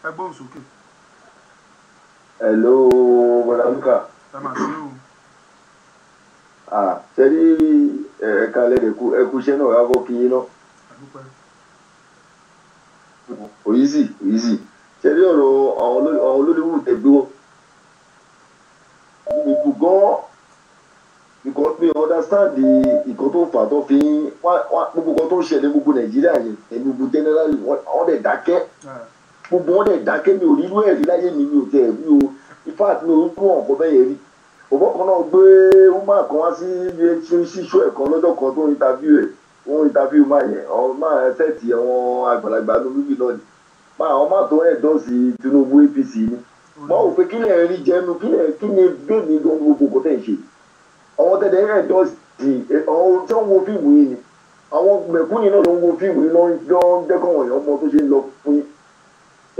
Ẹ gbóhùn sókè. Hello, Bọ́lá Luka. Ẹ máa ṣe o. Ah, ṣe rí ẹ̀ka lẹ́dẹ̀kú ẹkú iṣẹ́ náà wá kọ́ kí yín náà. Àdúpẹ́. Òyìísì òyìísì. Ṣe rí ọ̀rọ̀ àwọn olólùwù tẹ̀gbé wọn. Mi kú gan-an because mi understand ìkan tó fà tó fi ń gbogbo kan tó ń ṣẹlẹ̀ gbogbo Nàìjíríà yẹn, ẹ̀mí gbogbo generally wọ́n dẹ̀ dákẹ́. Gbogbo wọn dẹ̀ dákẹ́, mi ò rí irú ẹ̀rí láyé mi, mi ò tẹ̀ mi ò, in fact mi ò rú ọ̀kọ́ bẹ́ẹ̀ yẹn rí. Bọ̀bọ́ kan náà gbé woman kan wá sí ṣíṣú ẹ̀ kan lọ́jọ́ kan tó ń interview ẹ̀, ó ń interview máa yẹn, àwọn máa sẹ́ẹ̀tì àwọn àgbàlagbà ní bíbí náà ni. Máa àwọn máa tó ẹ̀dọ́sì Tinubu APC ni. Wọ́n ò pé kí lẹ̀ rí jẹnu, kí lẹ̀ kí ni gbèmí gan gbogbo kò tẹ̀ ń ṣe. Àwọn tẹ̀lé ẹ̀dọ́sì àwọn tí wọ́n wo fíìmù yìí ni. Àwọn mẹ̀kúnnì náà ló ń wo fíìmù yìí ló ń jẹ́ kọ́ wọ̀nyí ọmọ tó ṣe ń lọ fún yín.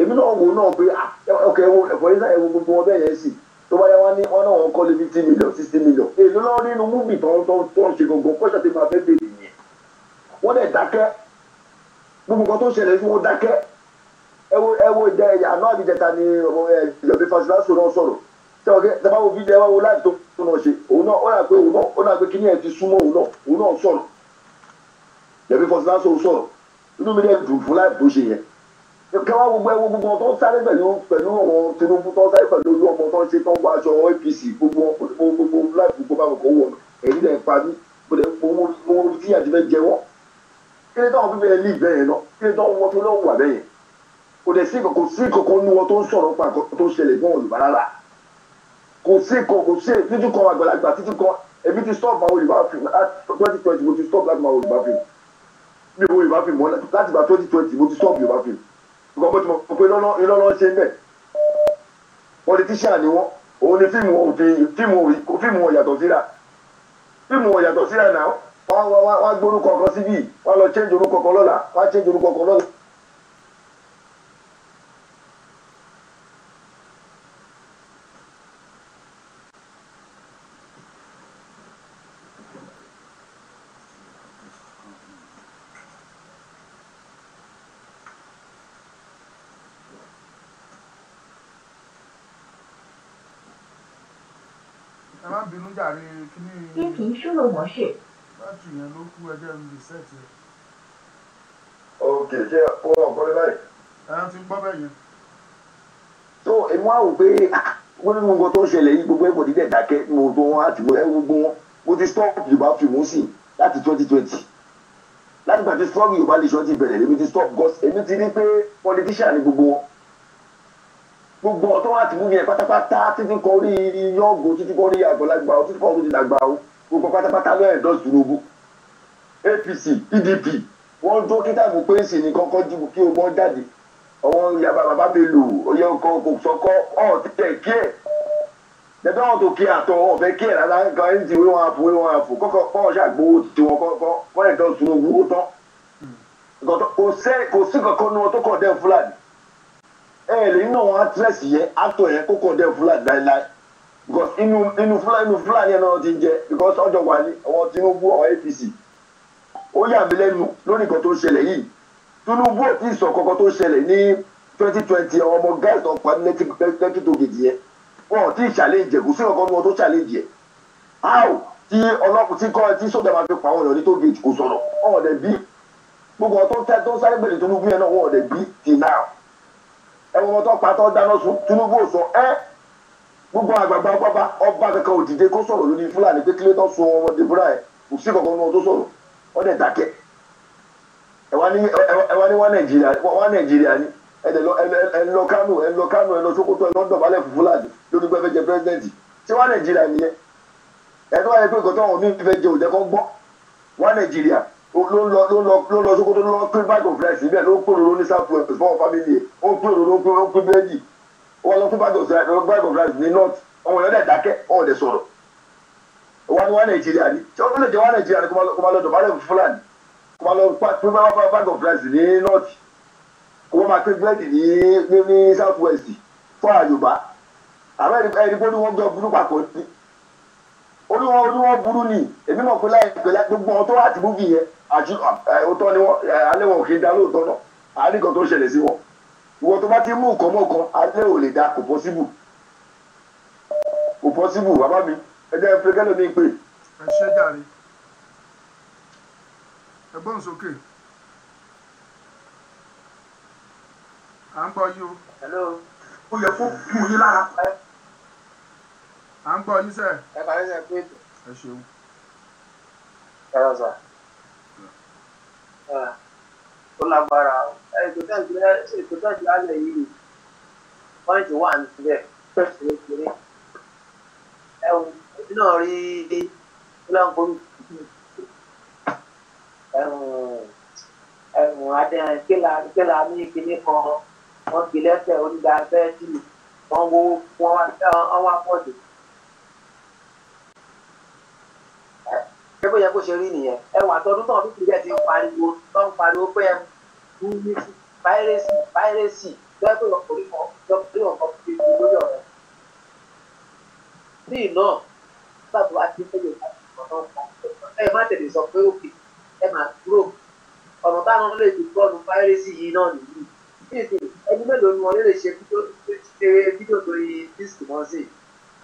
Èmi náà wò náà pé ọkẹ́ ẹ̀fọ́ yín sáà ẹ̀wọ̀ gbogbo wọn bẹ́ẹ̀ yẹn sì. Tó bá yá wá ní wọn náà wọn kọ́lé 50 million 60 million. Èló lọ́wọ́ nínú múbì tó ń ṣe gangan kọ́ṣà tí máa fẹ́ bèrè yẹn. Wọ́n dẹ̀ dákẹ́. Gbogbo nǹkan tó ń ṣẹlẹ̀ sí wọn dákẹ́. Ẹ wo ìjà àná àbíjẹta ni Yomi Fasilaso náà sọ̀rọ̀. Tẹ́ bá wo fídíò ẹ bá wo láì tó náà ṣe. Òun náà ó dà pé òun náà ó dà pé kíní ẹ̀ ti súnmọ́ òun náà sọ̀rọ̀. Yomi Fasilaso sọ̀rọ̀. Inú mi dẹ̀ dùn fún láì tó ṣe yẹn. Kẹwàá gbogbo ẹwọ gbogbo wọn tó ń sáré pẹ̀lú àwọn Tinubu tó ń sáré pẹ̀lú olú ọmọ tó ń ṣe tó ń wọ aṣọ APC gbogbo gbogbo láì gbogbo bá kọ̀ wọ̀ èyí lẹ̀ ń pa mí mo lè mo tí àti fẹ́ jẹ wọ́n. Kí ni táwọn bíbélì lè bẹ́ẹ̀ yẹn lọ? Kí ni táwọn wọn tó lọ́wọ́ wà bẹ́ẹ̀ yẹn? Kò dẹ̀ sí kò sí kankan nú wọn tó ń sọ̀rọ̀ pa nǹkan tó ń ṣẹlẹ̀ fún Yorùbá rárá. Kò sí kò sí títí kan àgbàlagbà títí kan èmi ti stop àwọn Yorùbá film 2020 mo ti stop láti máa Yorùbá film. Mi ò Yorùbá film mọ́ láti gba 2020 mo ti stop Yorùbá film. Because mo ti mọ̀ pé lọ́nà ṣe ń bẹ̀. Politician ni wọ́n, òun ni fíìmù wọn fíìmù wọn yàtọ̀ síra. Fíìmù wọn yàtọ̀ síra náà. Wọ́n á gbórúkọ kan síbí, wọ́n á lọ change orúkọ kan lọ́la, wọ́n á change orúkọ kan lọ́la. Ẹ má bínú jàre, kíní 音频输入模式。 Bátìrì yẹn ló kú, ẹ jẹ́ n reset ẹ̀. Ok, ṣé wọn ò gbọ́ mi báyìí? Ẹ ti ń gbọ́ bẹ́ẹ̀ yẹn. So èmi wá wò pé ah, wọ́n ní gbogbo nǹkan tó ń ṣẹlẹ̀ yìí, gbogbo ẹ̀bọ̀dì dẹ̀ dákẹ́ mo tó wọn àti mo ẹ gbogbo wọn. Mo ti stop Yorùbá fíìmù sí láti 2020, láti gbà tí struggle Yorùbá nation ti bẹ̀rẹ̀, èmi ti stop because èmi ti rí pé politician ni gbogbo wọn. Gbogbo ọ̀tọ́ wa ti mú mi ẹ̀ pátápátá, títí kan orí yọ̀ǹgò, títí kan orí àgbàlagbà o, títí kan orí dàgbà o, gbogbo pátápátá ló endorse Tinubu. APC, PDP, wọ́n dókítà mú pé sì ní kọ́kọ́ dìbò kí o mọ́ jáde. Àwọn yàrá bàbá mi lò oyè ọkọ kò sọkọ ọ tẹ kí ẹ dẹbẹ wọn tó kí àtọ ọfẹ kí ẹ rárá nǹkan ẹni tí wọn àfò wọn àfò kọkọ kọ ṣàgbówó tí wọn kọ kọ endorse Tinubu ó tán. Nǹkan kò sí kankan nu wọn tó kọ̀ dẹ́ Fúlàní. Ẹ lè nínú àwọn actress yẹn, actor yẹn kó kọ̀ dẹ́ Fúlàní láéláé, because inú Fúlàní yẹn náà ti ń jẹ, because ọjọ́ wà ní àwọn Tinubu, àwọn APC. Ó yà mí lẹ́nu lórí nǹkan tó ń ṣẹlẹ̀ yìí. Tinubu ò tí ì sọ kankan tó ṣẹlẹ̀ ní 2020, àwọn ọmọ guys tó pa ní Lekki Toll Gate yẹn, wọn ò tí ì challenge ẹ̀. Kò sí kankan ní wọn tó challenge ẹ̀. How tí ọlọ́pàá tí kọ́ tí sójà máa fi pa àwọn èèyàn ní toll gate, kò sọ̀rọ̀. Wọn ò dẹ̀ bí gbogbo àwọn tó ń tẹ́ tó ń sáré gbèlè Tinubu yẹn náà, wọn ò dẹ̀ bí till now. Ẹ̀wọ̀n wọn tó pa tó dáná sun, Tinubu ò sọ ẹ́. Gbogbo àgbààgbà ọba ọba kankan ò dìde kó sọ̀rọ̀ lórí Fúlàní pé kílé tó sun ọmọ Deborah ẹ̀. Kò sí kankan ní wọn tó sọ̀rọ̀, wọ́n dẹ̀ dákẹ́. Ẹ wá ní wá Nàìjíríà, wá Nàìjíríà ni. Ẹ dẹ̀ lọ, ẹ lọ Kánò, ẹ lọ Kánò, ẹ lọ Sókótó, ẹ lọ dọ̀bálẹ̀ fún Fúlàní lórí pé ẹ fẹ́ jẹ president. Ṣé wá Nàìjíríà nìyẹn? Ẹ tó wáyé pé nǹkan tó àwọn míì fẹ́ jẹ òjẹ́ kọ́ gbọ́. Wá Nàìjíríà ló ń lọ Sókótó, ló ń lọ pín bag of rice síbẹ̀, ló ń pín òróró ní South West fún family ẹ̀, ó ń pín òróró, ó ń pín búrẹ́dì. Wọ́n lọ pín bag of rice ní North, àwọn èèyàn dẹ̀ dákẹ́, wọn ò dẹ̀ sọ̀rọ̀. Wọ́n ní wá Nàìjíríà ni. Ṣé ó lè jẹ́ wá Nàìjíríà ni kó máa lọ dọ̀bálẹ̀ fún Fúlàní, kó máa lọ pín bag of rice ní North, kó máa pín búrẹ́dì ní South West fún àyùbá? Àmọ́ ẹni pé wọ́n gbọ́ burú papọ̀ ní orí wọn burú ni. Èmi mọ̀ pé láìpẹ́ gbogbo wọn tó wà tí movie yẹn àti òótọ́ ni wọ́n alẹ́ wọn ò kí ń da lóòótọ́ náà. Àárín kan tó ń ṣẹlẹ̀ sí wọn, ìwọ tó bá ti mú nǹkan mọ́ kan, alẹ́ ò lè da. Kò possible, kò possible. Bàbá mi, ẹ jẹ́ pé kẹ́lẹ́ mi pè. Ẹ ṣé jàre, ẹ gbóhùn sókè, à ń gbọ́ yín o. Hello. Ó yẹ kó kún yín lára. À ń gbọ́ yín sẹ́. Ẹ kàlẹ́ sẹ́ pé ètò. Ẹ ṣeun. Ẹ̀rọ sà. Ó lágbára o. Ètò tẹ̀sí lálẹ́ yìí, point wà níbẹ̀ kékeré. Ẹ wò, èmi náà rí fúlàǹkórì ẹ̀hún ẹ̀hún adé kéla ní kinní kan, wọ́n kì í lẹ́sẹ̀ onígbà bẹ́ẹ̀dì, wọ́n wo wọ́n wá pọ̀ jù. Ṣé bó yẹ kó ṣe rí nìyẹn? Ẹ wà tọdún tán fífi bẹ́ẹ̀ ti ń pariwo, tó ń pariwo pé ẹ mú ní piracy, piracy tó yẹ kó ọkùnrin kan lórí ọkọ fi lórí ọ̀rẹ́. Ní ìná nígbà tó wá ti fẹ́ Yorùbá ẹ má tẹ̀lé sọ pé òkè ẹ máa kúrò ọ̀nà táwọn lè fi gbọ́nu piracy yìí náà nìyí. Nísìnyí, ẹni mélòó ni wọn lè ṣe fídíò lórí disc wọn sí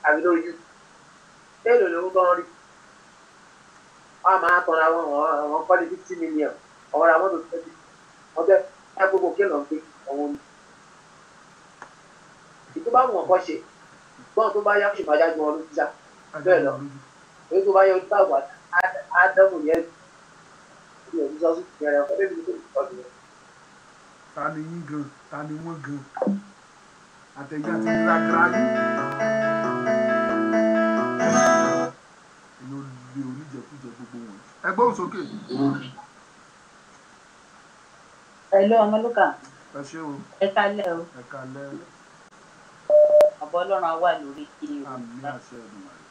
àbí lórí YouTube? Mélòó ló ń tán rí? Wọn a máa tọ́ra wọn, àwọn kọ́lé 50 million, àwọn ra mọ́tò 20, wọ́n tẹ́ ẹ gbogbo kí lọ́n gbé ọ̀hún ni. Ìtò bá wọn kọ́ ṣe gbọ́n tó bá yá ṣì máa jájú wọn lójú ṣá bẹ́ẹ̀ lọ. Èyí tó bá yẹ ojú àgbà ádámù yẹn ní òní sọ́sù yẹn ọ̀pọ̀ bẹ́ẹ̀ ni tó kọ́ nìyẹn. Ta ni yín gan? Ta ni wọ́n gan? Àtẹ̀yìn àti gírágírá yín. Èyí ò lè oníjẹkújẹ gbogbo wọn. Ẹ gbóhùn sókè. Hello, Ọmọlúkà. Ẹ ṣé o. Ẹ kálẹ́ o. Ẹ kálẹ́. Àbọ̀ Ọlọ́run á wà lórí kiri o. Àmín, àṣẹ Èdùmàrè.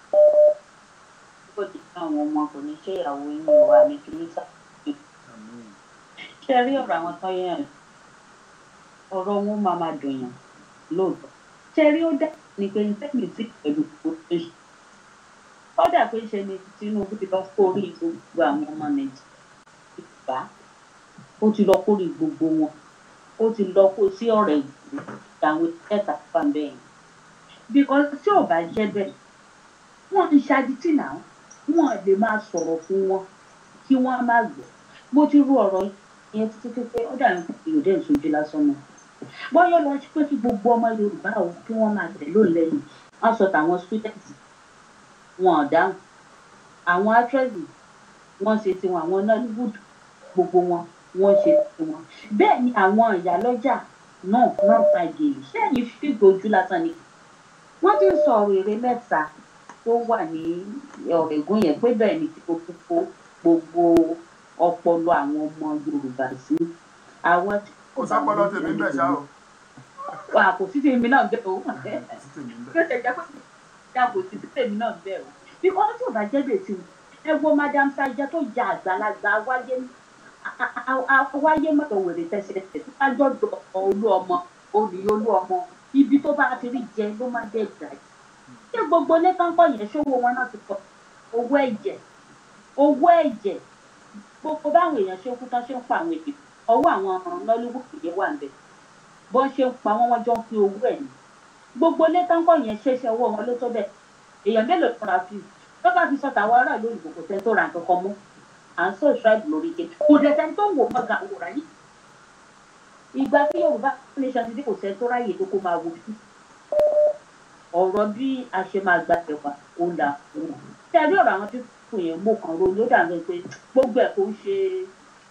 Kò ní àwọn ọmọ, kò ní ṣe ìyàwó yín o, àmì kìíní sá. Àmín. Ṣé ẹ rí ọ̀rọ̀ àwọn tó yẹn, ọ̀rọ̀ wọn máa máa dùn yàn lóòótọ́. Ṣé ẹ rí, ó dá ní pé sẹ́mi tí pẹ̀lú kò tó ṣe. Ó dà pé ṣe ni Tinubu ti lọ kórè gbogbo àwọn ọmọ Nàìjíríà. Ó ti lọ kórè gbogbo wọn. Ó ti lọ kó sí ọ̀rẹ́ ìlú àwọn ẹ̀ta pàmbẹ́ yẹn. Because tí ò bá jẹ́ bẹ́ẹ̀, Wọ́n ń ṣagítì náà, wọ́n lè máa sọ̀rọ̀ fún wọn kí wọ́n má gbọ́. Mo ti rú ọ̀rọ̀ yẹn títí pé ó dàbí pé yòdè ń sojú lásán náà. Bọ́yọ̀ lọ pé kí gbogbo ọmọ Yorùbá o kí wọ́n máa tẹ̀ lóun lẹ́yìn. Wọ́n sọ tàwọn students wọn ò dáhùn. Àwọn actress wọ́n ṣe tiwọn, àwọn Nollywood gbogbo wọn wọ́n ṣe tiwọn. Bẹ́ẹ̀ ni àwọn ìyálọ́jà náà náà ta gèlè. Ṣẹ́yìn fìgbójú lásán ni. Wọ́n ti ń sọ ọ̀rọ̀ èrè mẹ́ta tó wà ní Ọ̀rẹ́gùn yẹn pé bẹ́ẹ̀ ni gbogbo gbogbo ọpọlọ àwọn ọmọ Yorùbá sí. Àwọn tí Kò sọpọlọ tèmi ń bẹ̀ ṣá o. Wà kò sí tèmi náà bẹ́ẹ̀ o. Kò sí tèmi ń Bí bẹ̀. ó ṣe jẹ́ pé ìyá kò sí tèmi náà bẹ́ẹ̀ o. Bíkọ́ tí ò bá jẹ́ bẹ́ẹ̀ tí ẹ wo Madam Saija tó ya àgbàlagbà wáyé wáyé mọ́tò wèrè tẹ̀sẹ̀ tẹ̀ tó bá jọ́dọ̀ olú ọmọ olùyọ olú ọmọ ibi tó bá ti rí jẹ ló má dé gbà yìí. Ṣé gbogbo lẹ́kànkọ́ yẹn ṣówó wọn náà ti kọ owó ẹ̀jẹ̀, owó ẹ̀jẹ̀, gbogbo báwọn èèyàn ṣe ń kú tán ṣe ń pa àwọn èèyàn, ọwọ́ àwọn Nollywood yẹn wà ń bẹ̀, bọ́n ṣe ń pa wọ́n, wọ́n jọ ń pín owó ẹ̀ ní. Gbogbo lẹ́kànkọ́ yẹn ṣeéṣe ọwọ́ wọn ló tó bẹ̀. Èèyàn mélòó ló ra fi tó bá fi sọ tàwọn aráàlú òyìnbó, kò sẹ́ni tó ra nǹkan kan mọ́. À ń subscribe lórí ike, kò dẹ̀ sẹ́ni tó ń wò mọ́ gan òwúrọ̀ yìí. Ìgbà tí Yorùbá nation ti dé, kò sẹ́ni tó ráyè tó kó máa wo bí ọ̀rọ̀ bí a ṣe máa gba ẹ̀wà ó là fún wọn. Tẹ̀lé ọ̀rọ̀ àwọn pípọ̀ yẹn, mo kàn ronú, ó dàbí pé gbogbo ẹ̀ kò ń ṣe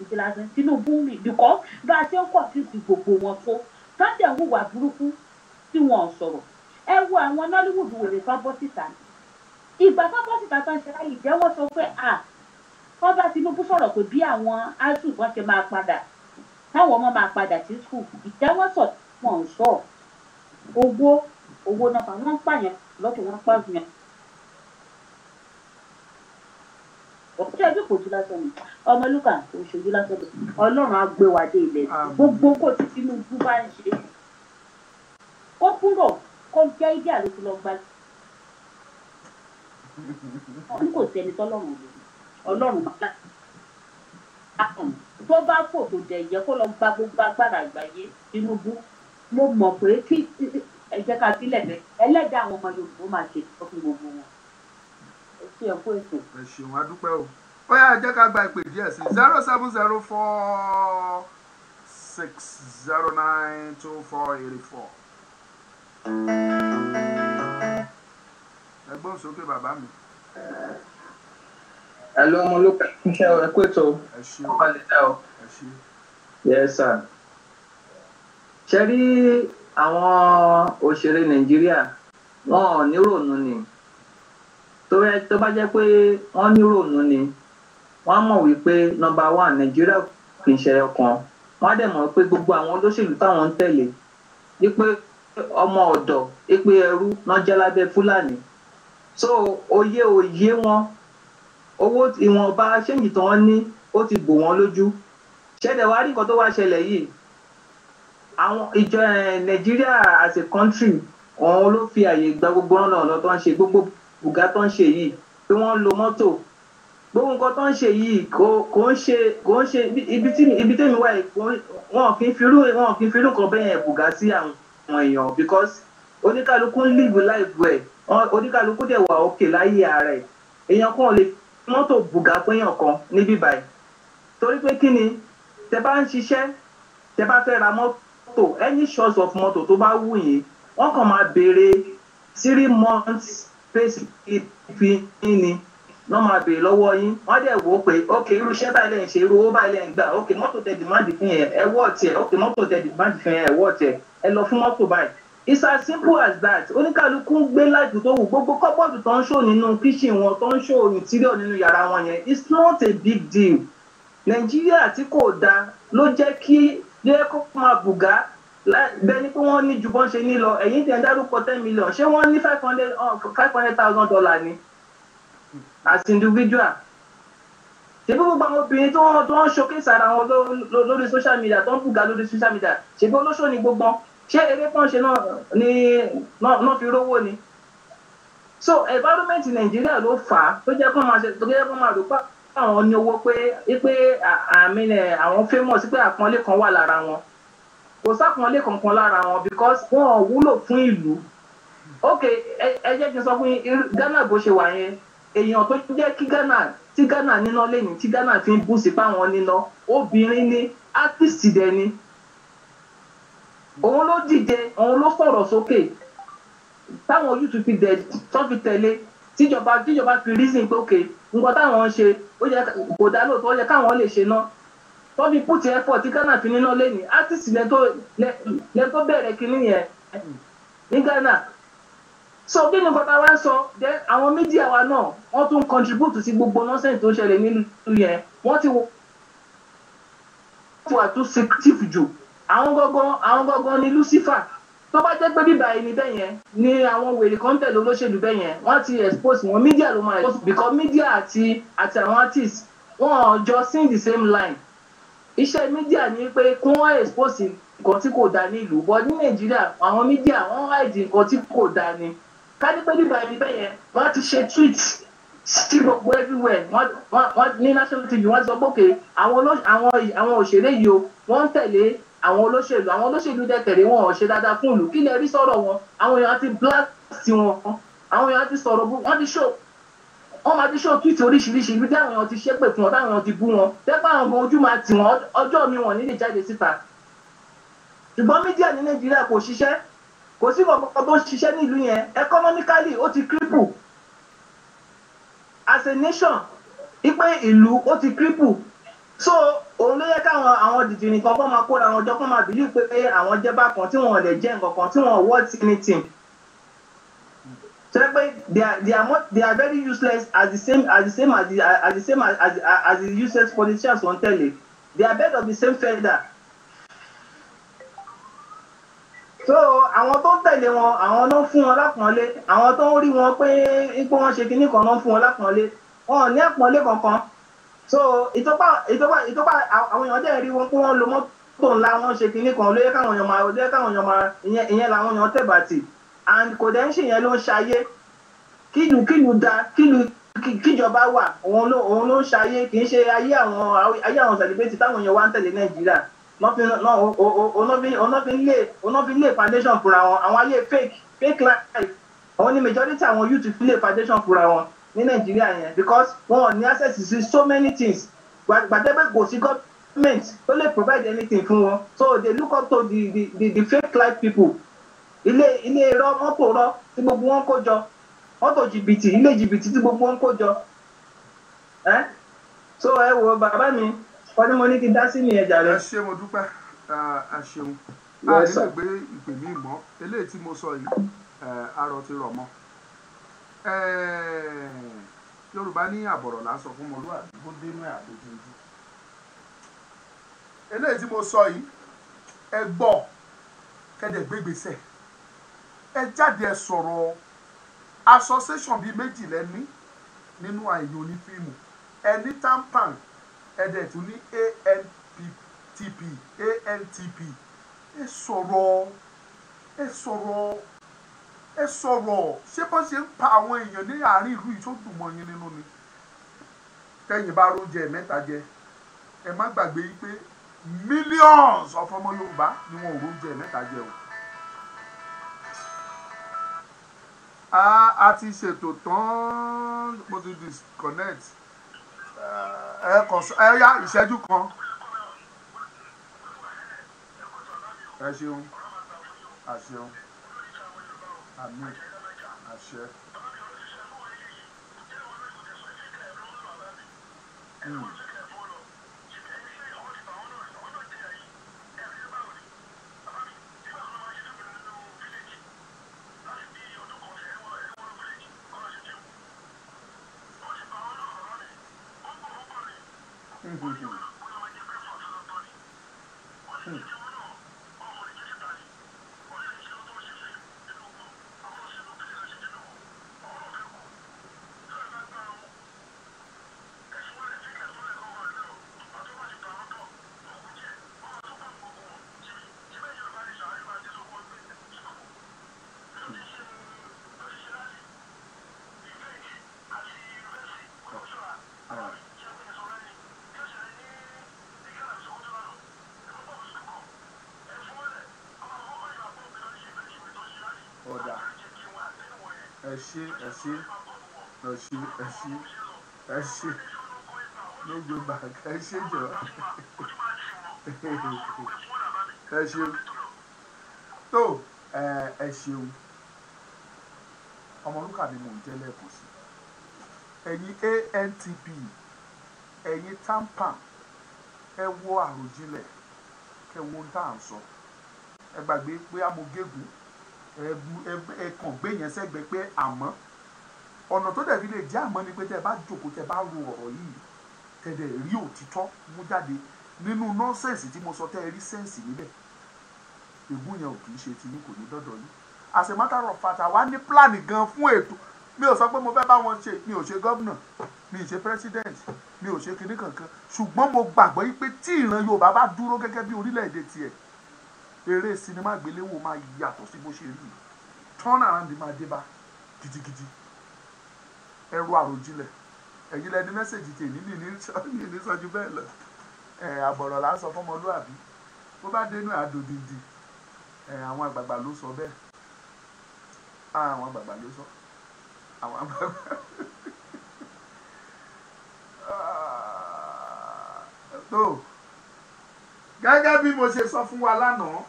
ìṣe lásán. Tinubu ń rìn bìkọ́ bá a ṣe ń kọ̀ sí gbogbo wọn tó tọ́jà ń hùwà burúkú tí wọn ò sọ̀rọ̀. Ẹ wo àwọn Nollywood wèrè kan bọ́ síta, ìgbà kan bọ́ síta tán ṣe ráyè jẹ́ wọ́n sọ pé à wọ́n bá Tinubu sọ̀rọ̀ pé bí àwọn asu wọn ṣe máa padà, táwọn ọmọ máa padà sí school, ìjẹ́wọ́ sọ wọn ò sọ. Owó owó náà pa wọ́n ń pààyàn lọ́tọ̀, wọ́n ń pààyàn. Ọ̀sẹ̀ ẹbí kò ju lásán ni Ọmọlúkà kò ṣojú lásán ni. Ọlọ́run á gbé wa dé ilẹ̀. Àmín. Gbogbo kò tí Tinubu bá ń ṣe kó kúrò, kó jẹ́ ìdí àlòkù lọ gba ní kò sí ẹni tọ́lọ́run lò. Ọlọ́run máa lákùn tó bá fò tó dẹ̀ yẹ kó lọ gba gbogbo agbára àgbáyé. Tinubu, mo mọ̀ pé kí ẹ jẹ́ ká sílẹ̀ bẹ́ẹ̀, ẹlẹ́dàá àwọn ọmọ Yorùbá máa ṣe ìtọ́ fún gbogbo wọn. Ẹ ṣé, ẹ kú ètò. Ẹ ṣeun, a dúpẹ́ o. Ó yá, ẹ jẹ́ ká gba ìpè díẹ̀ sí 07046092484. Ẹ gbóhùn sókè, bàbá mi. Hello, ọmọlúkà, iṣẹ́ ẹ kú ètò. Ẹ ṣeun. Ọba lè dá o. Ẹ ṣe. Yes sir. Ṣe rí àwọn òṣèré Nàìjíríà, wọn ò ní rònú ni. Tó bá jẹ́ pé wọ́n ní rònú ni, wọ́n á mọ̀ wípé number one, Nàìjíríà kì í ṣe ọkàn. Wọ́n á dẹ̀ mọ̀ pé gbogbo àwọn olóṣèlú táwọn ń tẹ̀lé wípé ọmọ ọ̀dọ̀, wípé ẹrú náà jẹ́ lábẹ́ Fúlàní. So òye òye wọn, owó ìwọ̀nba change tí wọ́n ní ó ti bò wọ́n lójú. Ṣẹlẹ̀ wá rí nǹkan tó wá ṣẹlẹ̀ yìí, àwọn ìjọ Nàìjíríà as a country, òun ló fi àyè gba gbogbo ọ̀nà ọ̀nà tó ń ṣe, gbogbo bùgá tó ń ṣe yìí, pé wọ́n ń lo mọ́tò, gbogbo nǹkan tó ń ṣe yìí kò ń ṣe ibi tí ibi tèmi wà yìí, wọn kì í firú nǹkan bẹ́ẹ̀ yẹn bùgá sí àwọn èèyàn, because oníkálukú ń live life ẹ̀, oníkálukú dẹ̀ wà òkè láyé ara ẹ̀. Èèyàn kan ò lè fi mọ́tò bùgá péyàn kan níbí báyìí, torí pé kí ni? Tẹ bá ń ṣiṣẹ́, tẹ bá fẹ́ ra mọ́tò, any source of mọ́tò tó bá wù yín, wọ́n kàn máa béèrè 3 months pay slip yín ni wọ́n máa béèrè lọ́wọ́ yín. Wọ́n dẹ̀ wò ó pé ok, irú iṣẹ́ báyìí lẹ̀ ń ṣe, irú owó báyìí lẹ̀ ń gbà, ok, mọ́tò tẹ demand fún yẹn, ẹ wọ́ tiẹ̀, ok, mọ́tò tẹ demand fún yẹn, ẹ wọ́ tiẹ̀, ẹ lọ fún mọ́tò báyìí. It's as simple as that. Oníkàlùkù ń gbé life tó wù. Gbogbo cupboard tó ń ṣò nínú kitchen wọn, tó ń ṣò interior nínú yàrá wọn yẹn, it's not a big deal. Nàìjíríà tí kò dáa ló jẹ́ kí jẹ́ kó máa bùgá bẹ́ẹ̀ ni pé wọ́n ní ju bọ́n ṣe ní lọ. Ẹ̀yìn tẹ̀ ń dárúkọ 10 million, ṣé wọ́n ní $500,000 ni as individual? Ṣebí gbogbo àwọn obìnrin tó ń showcase ara wọn lórí social media, tó ń bùgá lórí social media, ṣebí olóṣò ni gbogbo wọn? Ṣé eré kan ṣe náà ni náà fi rówó ni? So environment Nàìjíríà ló fà á tó jẹ́ kó máa ṣe, tó jẹ́ kó máa rò pé àwọn ní owó, pé àmì ẹ̀ àwọn famous, pé àpọ́nlé kan wà lára wọn. Kò sápọ́nlé kankan lára wọn, because wọn ò wúlò fún ìlú. Ok, ẹ jẹ́ kí n sọ fún yín, Ghana bó ṣe wà yẹn, èèyàn tó jẹ́ kí Ghana tí Ghana níná lẹ́yìn tí Ghana fi ń bú sí fáwọn níná, obìnrin ni, artist dẹ̀ ni. Òun ló dìde, òun ló sọ̀rọ̀ sókè táwọn YouTube fi dẹ̀ tó fi tẹ̀lé, tíjọba fi reason pé ok, nǹkan táwọn ń ṣe ó yẹ kò dá lóòótọ́, ó yẹ káwọn lè ṣe ná, tó fi put effort tí Ghana fi níná lẹ́yìn. Artist lẹ́n tó bẹ̀rẹ̀ kinní yẹn ní Ghana. So kí ni nǹkan tá a wá ń sọ? Then àwọn media wa náà wọ́n tún contribute sí gbogbo nonsense tó ń ṣẹlẹ̀ nílùú yẹn. Wọ́n ti wà too secretive jù. Àwọn gangan ni Lucifer. Tó bá jẹ́ pé bíbá ẹni bẹ́ẹ̀ yẹn ni àwọn wèrè kan tẹ̀lé olóṣèlú bẹ́ẹ̀ yẹn, wọ́n ti expose wọn. Media ló máa expose, because media àti àwọn artists wọ́n jọ sing the same line. Iṣẹ́ media ni pé kí wọ́n expose nǹkan tí kò dáa nílùú, but ní Nàìjíríà àwọn media wọ́n hide nǹkan tí kò dáa ni. Ká ní pé bíbá ẹni bẹ́ẹ̀ yẹn wọ́n ti ṣe tweet sí gbogbo everywhere, wọ́n ní national TV wọ́n ti sọ pé okay, àwọn òṣèré yìí o, wọ́n ń tẹ̀lé àwọn olóṣèlú dẹ̀kẹ̀rẹ̀, wọn ò ṣe dáadáa fún ìlú. Kí lẹ rí sọ̀rọ̀ wọn? Àwọn èèyàn ti blast wọn, àwọn èèyàn ti sọ̀rọ̀ bú wọ́n, ti show, wọ́n máa ti show tweet oríṣiríṣi ibi tí àwọn èèyàn ti ṣépè fún wọn, táwọn èèyàn ti bú wọn, tẹ́pẹ́ àwọn ọmọ ojú máa tì wọ́n, ọjọ́ mi wọ́n nílè jáde síta. Ṣùgbọ́n mídíà ní Nàìjíríà kò ṣiṣẹ́, kò sí kankan tó ń ṣiṣẹ́ nílùú yẹn. Economically ó ti cripple as a nation, ipe ìlú ó ti cripple. So òun ló yẹ káwọn àwọn dìdìrín kan kọ́ máa kóra wọn jọ, kọ́ máa believe pé àwọn jẹ́ bákan tí wọn lè jẹ́ nǹkan kan, tí wọn worth anything. So pé they are very useless as the same as the same as the as the same as as the useless politicians wọ́n tẹ̀lé. They are bird of the same feather. So àwọn tó ń tẹ̀lé wọn, àwọn ló ń fún wọn lápọ̀nlé, àwọn tó ń rí wọn pé ipò wọn ṣe kinní kan ló ń fún wọn lápọ̀nlé, wọn ò ní àpọ̀nlé kankan. So ìtọ́pá àwọn èèyàn dẹ̀ rí wọn pé wọ́n lo mọ́tò ńlá, wọ́n ṣe kinní kan, ló yẹ káwọn èèyàn máa ìyẹn làwọn èèyàn tẹ̀bàtì. And kò dẹ̀ ń ṣe yẹn ló ń ṣayé. Kílù da, kílù kíjọba wà, òun ló ń ṣayé, kì í ṣe ayé àwọn celebrity táwọn èèyàn wá ń tẹ̀lé Nàìjíríà. Ọ̀nà fi lé foundation fúnra wọn, àwọn ayé fake life. Òun ni majority àwọn youth fi lé foundation fúnra wọn ní Nàìjíríà yẹn, because wọn ò ní access sí so many things. Gbàdébẹ̀ kò sí government tó lè provide anything fún wọn, so they look up to the fake life people. Ilé irọ́, mọ́tò rọ́ tí gbogbo wọn kó jọ, mọ́tò jìbìtì, ilé jìbìtì tí gbogbo wọn kó jọ. So ẹ wo bàbá mi, wọ́n ní mo ní kí n dá sí nìyẹn jàre. Ẹ ṣé, mo dúpẹ́, ẹ ṣeun. A ní lè gbé ìpè mí mọ́ eléyìí tí mo sọ yìí, arọ ti rọ̀ mọ́. Yorùbá ní àbọ̀rọ̀ là ń sọ fún ọmọlúwàbí bó dénú ẹ̀ àdójújú. Eléyìí tí mo sọ yìí, ẹ gbọ́ kẹ́dẹ̀ gbégbèsè, ẹ jáde ẹ sọ̀rọ̀. Association bíi méjì lẹ́ní nínú àìyàn onífíìmù, ẹ ní TAMPAN, ẹ dẹ̀ tún ní ANTP. Ẹ sọ̀rọ̀, ẹ sọ̀rọ̀, ẹ sọ̀rọ̀. Ṣé bọ́n ṣe ń pa àwọn èèyàn ní àárín ìlú yìí tó dùn mọ́ yín nínú ni? Tẹ́yìn bá róúnjẹ mẹ́ta jẹ, ẹ má gbàgbé yìí pé millions of ọmọ Yorùbá ni wọn ò róúnjẹ mẹ́ta jẹ o. A ti ṣètò tán, mo ti disconnect. Ẹ kàn ẹ yá ìṣẹ́jú kan. Ẹ ṣeun, àṣeun, àmín, àṣẹ. Ẹ ṣé, ẹ ṣé, ẹ ṣé, ẹ ṣé, ẹ ṣé. No go back. Ẹ ṣé jọ. Ẹ ṣeun. Tó ẹ ṣeun. Ọmọlúkà ni mò ń jẹ́ lẹ́ẹ̀kan sí. Ẹ̀yin ANTP, ẹ̀yin TAMPAN, ẹ wo àròjinlẹ̀, kẹ wo ohun tá à ń sọ. Ẹ gbàgbé pé amògégùn, ẹ kàn gbé yẹn sẹ́gbẹ̀ẹ́ pé àmọ́. Ọ̀nà tó dẹ̀ fi lè jẹ́ àmọ́ ni pé tẹ́ ẹ bá jókòó, tẹ́ ẹ bá ro ọ̀rọ̀ yìí, tẹ́ ẹ dẹ̀ rí òtítọ́ mú jáde nínú nonsense tí mo sọ, tẹ́ ẹ rí sense níbẹ̀. Ègún yẹn ò kì í ṣe tiyín, kò ní dọ́dọ̀ yín. As a matter of fact, àwa ní plan gan fún ètò. Mi ò sọ pé mo fẹ́ bá wọn ṣe, mi ò ṣe gómìnà, mi ò ṣe president, mi ò ṣe kinní kankan, ṣùgbọ́n mo gbàgbọ́ yí pé tí ìran Yorùbá bá dúró gẹ́gẹ́ bí orílẹ̀-èdè tiẹ̀, eré sinimá àgbéléwò máa yàtọ̀ sí bó ṣe rí. Turn around máa dé bá gidigidi. Ẹ ro àròjinlẹ̀. Ẹ̀yin lẹni message tèmi ní ní sọ́jú bẹ́ẹ̀ lọ. Ẹ̀ àbọ̀rọ̀ là ń sọ fọ́mọlúàbí, bó bá dénú àdòdìdì. Ẹ̀ àwọn àgbààgbà ló sọ bẹ́ẹ̀. Àwọn àgbààgbà ló sọ. Àwọn àgbààgbà. Tó gẹ́gẹ́ bí mo ṣe sọ fún wa lánàá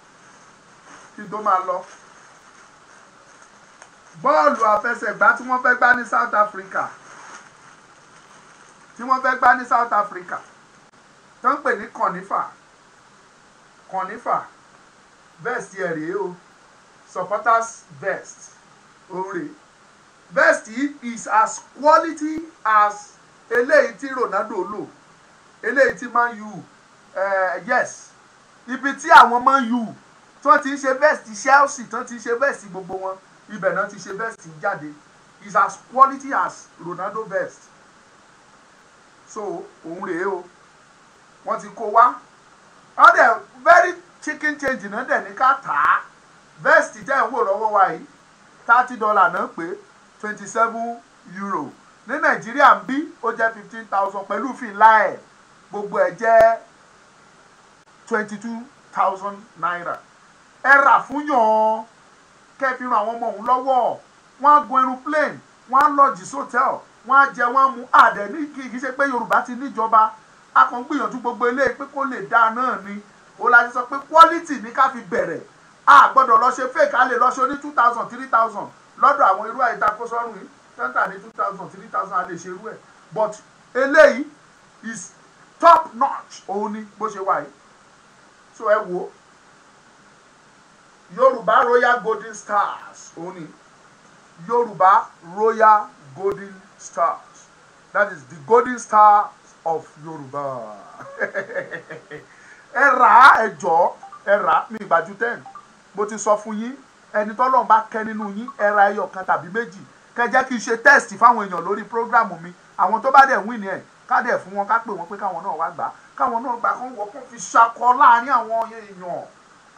kí n tó máa lọ, bọ́ọ̀lù àfẹsẹ̀gbá tí wọ́n fẹ́ gbá ní South Africa, tí wọ́n fẹ́ gbá ní South Africa, tó ń pè ní CONIFA, CONIFA vest ẹ̀ rèé o, supporters vest òun rèé. Vest yìí is as quality as eléyìí tí Ronaldo lò, eléyìí tí Man U, yes, ibi tí àwọn Man U tí wọ́n ti ń ṣe vest, Chelsea tí wọ́n ti ń ṣe vest, gbogbo wọn ibẹ̀ náà ti ṣe vest jáde, is as quality as Ronaldo vest. So òun rèé o, wọ́n ti kó wá, wọ́n dẹ̀ very chicken change náà dẹ̀ ní ká tà á. Vest jẹ́ ń wò lọ́wọ́ wa yìí, $30 náà pé €27 ní Nàìjíríà ń bí, ó jẹ́ 15,000 pẹ̀lú fìlà ẹ̀, gbogbo ẹ̀ jẹ́ 22,000 naira. Ẹ rà fún yàn kẹ́ fi ran àwọn ọmọ òun lọ́wọ́. Wọ́n á gun aeroplane, wọ́n á lodge hotel, wọ́n á jẹ, wọ́n á mu. Àdẹ̀ ní kì í ṣe pé Yorùbá ti níjọba, a kàn ń gbìyànjú gbogbo eléyìí pé kó lè dáa náà ni. Ó la ti sọ pé quality ní ká fi bẹ̀rẹ̀. A gbọ́dọ̀ lọ ṣe fake, a lè lọ ṣe oní 2,000 3,000 lọ́dọ̀ àwọn irú àyíká kó sọ́run yìí, tẹ́ńtà ní 2,000 3,000, a lè ṣe irú ẹ̀, but eléyìí is top notch, òun ni bó ṣe wà yìí. So ẹ wò, Yorùbá Royal Golden Stars, òun ni Yorùbá Royal Golden Stars, that is the Golden Stars of Yorùbá. Ẹ rà á, ẹ jọ̀ọ́, ẹ rà á, mi ìgbàjú 10 mo ti sọ fún yín. Ẹni tọ́lọ́run bá kẹ́ nínú yín, ẹ ra ẹyọ kan tàbí méjì, kẹ́ jẹ́ kí n ṣe test fáwọn èèyàn lórí program mi. Àwọn tó bá dẹ̀ win ẹ̀, ká dẹ̀ fún wọn, ká pè wọ́n pé káwọn náà wá gbà, káwọn náà gbà, kán wọ́, kán fi ṣakọ láàrin àwọn èèyàn.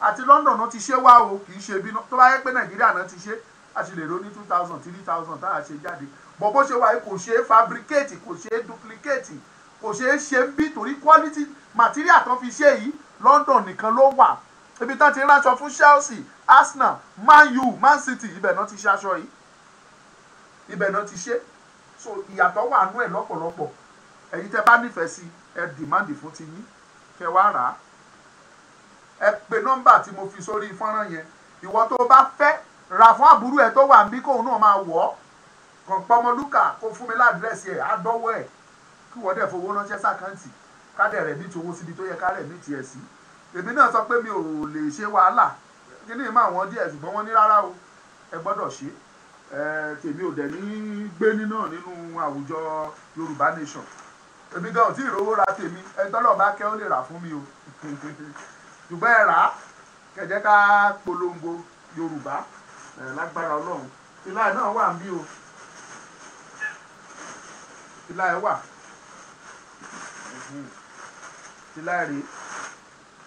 Àti London náà ti ṣe wá o, kì í ṣe bí tó bá yẹ pé Nàìjíríà náà ti ṣe, a sì lè ro ní 2,000 3,000 tá a ṣe jáde. Bọ̀ bó ṣe wà yìí, kò ṣe é fabricate, kò ṣe é duplicate, kò ṣe é ṣe ń bí, torí quality material tán fi ṣe yìí London nìkan ló wà. Ibi tán ti ránṣọ fún Chelsea, Arsenal, Man U, Man City, ibẹ̀ náà ti ṣe aṣọ yìí, ibẹ̀ náà ti ṣe. So ìyàtọ̀ wà nú ẹ̀ lọ́pọ̀lọpọ̀. Ẹ̀yin tẹ́ bá nífẹ̀ẹ́ sí, ẹ demand fún ti yín, kẹ́ wá rà á. Ẹ pe nọ́mbà tí mo fi sórí fọ́nrán yẹn. Ìwọ tó bá fẹ́ rà fún àbúrò ẹ tó wà níbí, kóun náà máa wọ̀ ọ́, kàn pọ́mọlúkà kó fún mi ládírẹ́sì ẹ̀, á dọ́wọ́ ẹ̀, kí wọ́n dẹ̀ fowó ránṣẹ́ sàkáǹtì, ká dẹ̀ rẹ̀ ní ti owó síbi tó yẹ ká rẹ̀ ní tiẹ̀ sí. Èmi náà sọ pé mi ò lè ṣe wàhálà kí ni ìmọ̀ àwọn díẹ̀, ṣùgbọ́n wọ́n ní rárá o, ẹ gbọ́dọ̀ ṣe. Tèmi ò dẹ̀ ní gbé nínú àwùjọ Yorùbá Nation. Èmi gan ò tí ì rówó ra tèmi, ẹni tọ́lọ̀ bá kẹ́ ó lè rà fún mi o. Ṣùgbọ́n ẹ rà á, kẹ̀jẹ́ ká polongo Yorùbá lágbára Ọlọ́run. Ìlà ẹ̀ náà wà ń bí o, ìlà ẹ̀ wà, ìlà ẹ̀ rèé,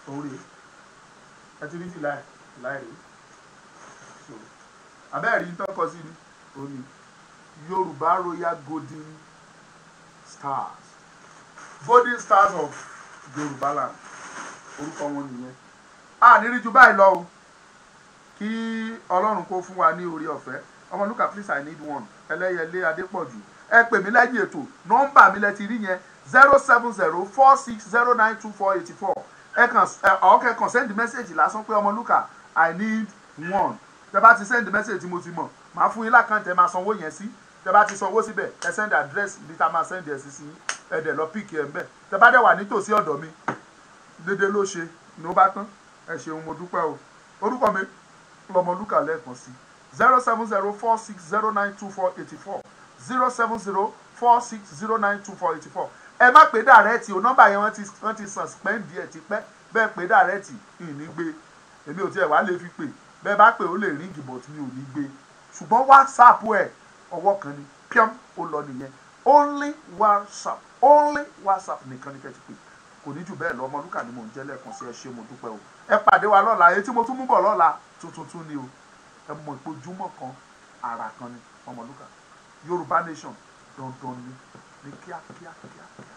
òun rèé, ẹ ti rí ìlà ẹ̀, ìlà ẹ̀ rèé. So abẹ́ẹ̀rí tọkọ sí ni, òun ni Yorùbá Royal Golden Stars, Golden Stars of Yorùbá Land, orúkọ wọn nìyẹn. A ní rí ju báyìí lọ o, kí Ọlọ́run kó fún wa ní orí ọ̀fẹ́. Ọmọlúkà, please, I need one. Ẹlẹ́yẹlé Adépọ̀jù, ẹ pè mí lẹ́yìn ètò. Nọ́mbà mi lẹ ti rí yẹn, 07046092484. Ẹ kàn ẹ ọ̀kẹ́ kàn send message lásán pé "Ọmọlúkà, I need one." Tẹ bá ti send message tí mo ti mọ̀, màá fún yín l'account ẹ máa sanwó yẹn sí. Tẹ bá ti sanwó síbẹ̀, ẹ send address ibi tá a máa send ẹ sí yín. Ẹ dẹ̀ lọ pick ẹ ń bẹ̀. Tẹ bá dẹ̀ wà nítòsí ọ̀dọ̀ mi dédé ló ṣe ní ó bá tán. Ẹ ṣeun, mo dúpẹ́ o. Orúkọ mi lọmọlúkà lẹ́ẹ̀kan sí, 07046092484, 07046092484. Ẹ má pè direct o. Nọ́mbà yẹn, wọ́n ti suspend ẹ̀ tipẹ́. Bẹ́ẹ̀ pé direct, ìní gbé. Èmi ò tiẹ̀ wá lè fi pè. Bẹ́ẹ̀ bá pè, ó lè ring, but mi ò ní gbé. Ṣùgbọ́n WhatsApp ẹ̀, ọwọ́ kan ni, píọ́m, ó lọ nìyẹn. Only WhatsApp, only WhatsApp nìkan ni kẹ́ ti pè. Kò ní jù bẹ́ẹ̀ lọ. Ọmọlúkà ni mò ń jẹ́ lẹ́ẹ̀kan sí. Ẹ ṣé, mo dúpẹ́ o. Ẹ pàdé wa lọ́la. Èyí tí mo tún mú bọ̀ lọ́la, tuntun tún ni o. Ẹ mọ̀ pé ojúmọ́ kan, ara kan ni. Ọmọlúkà, Yorùbá nation dandan ni ní kíákíá kíákíá.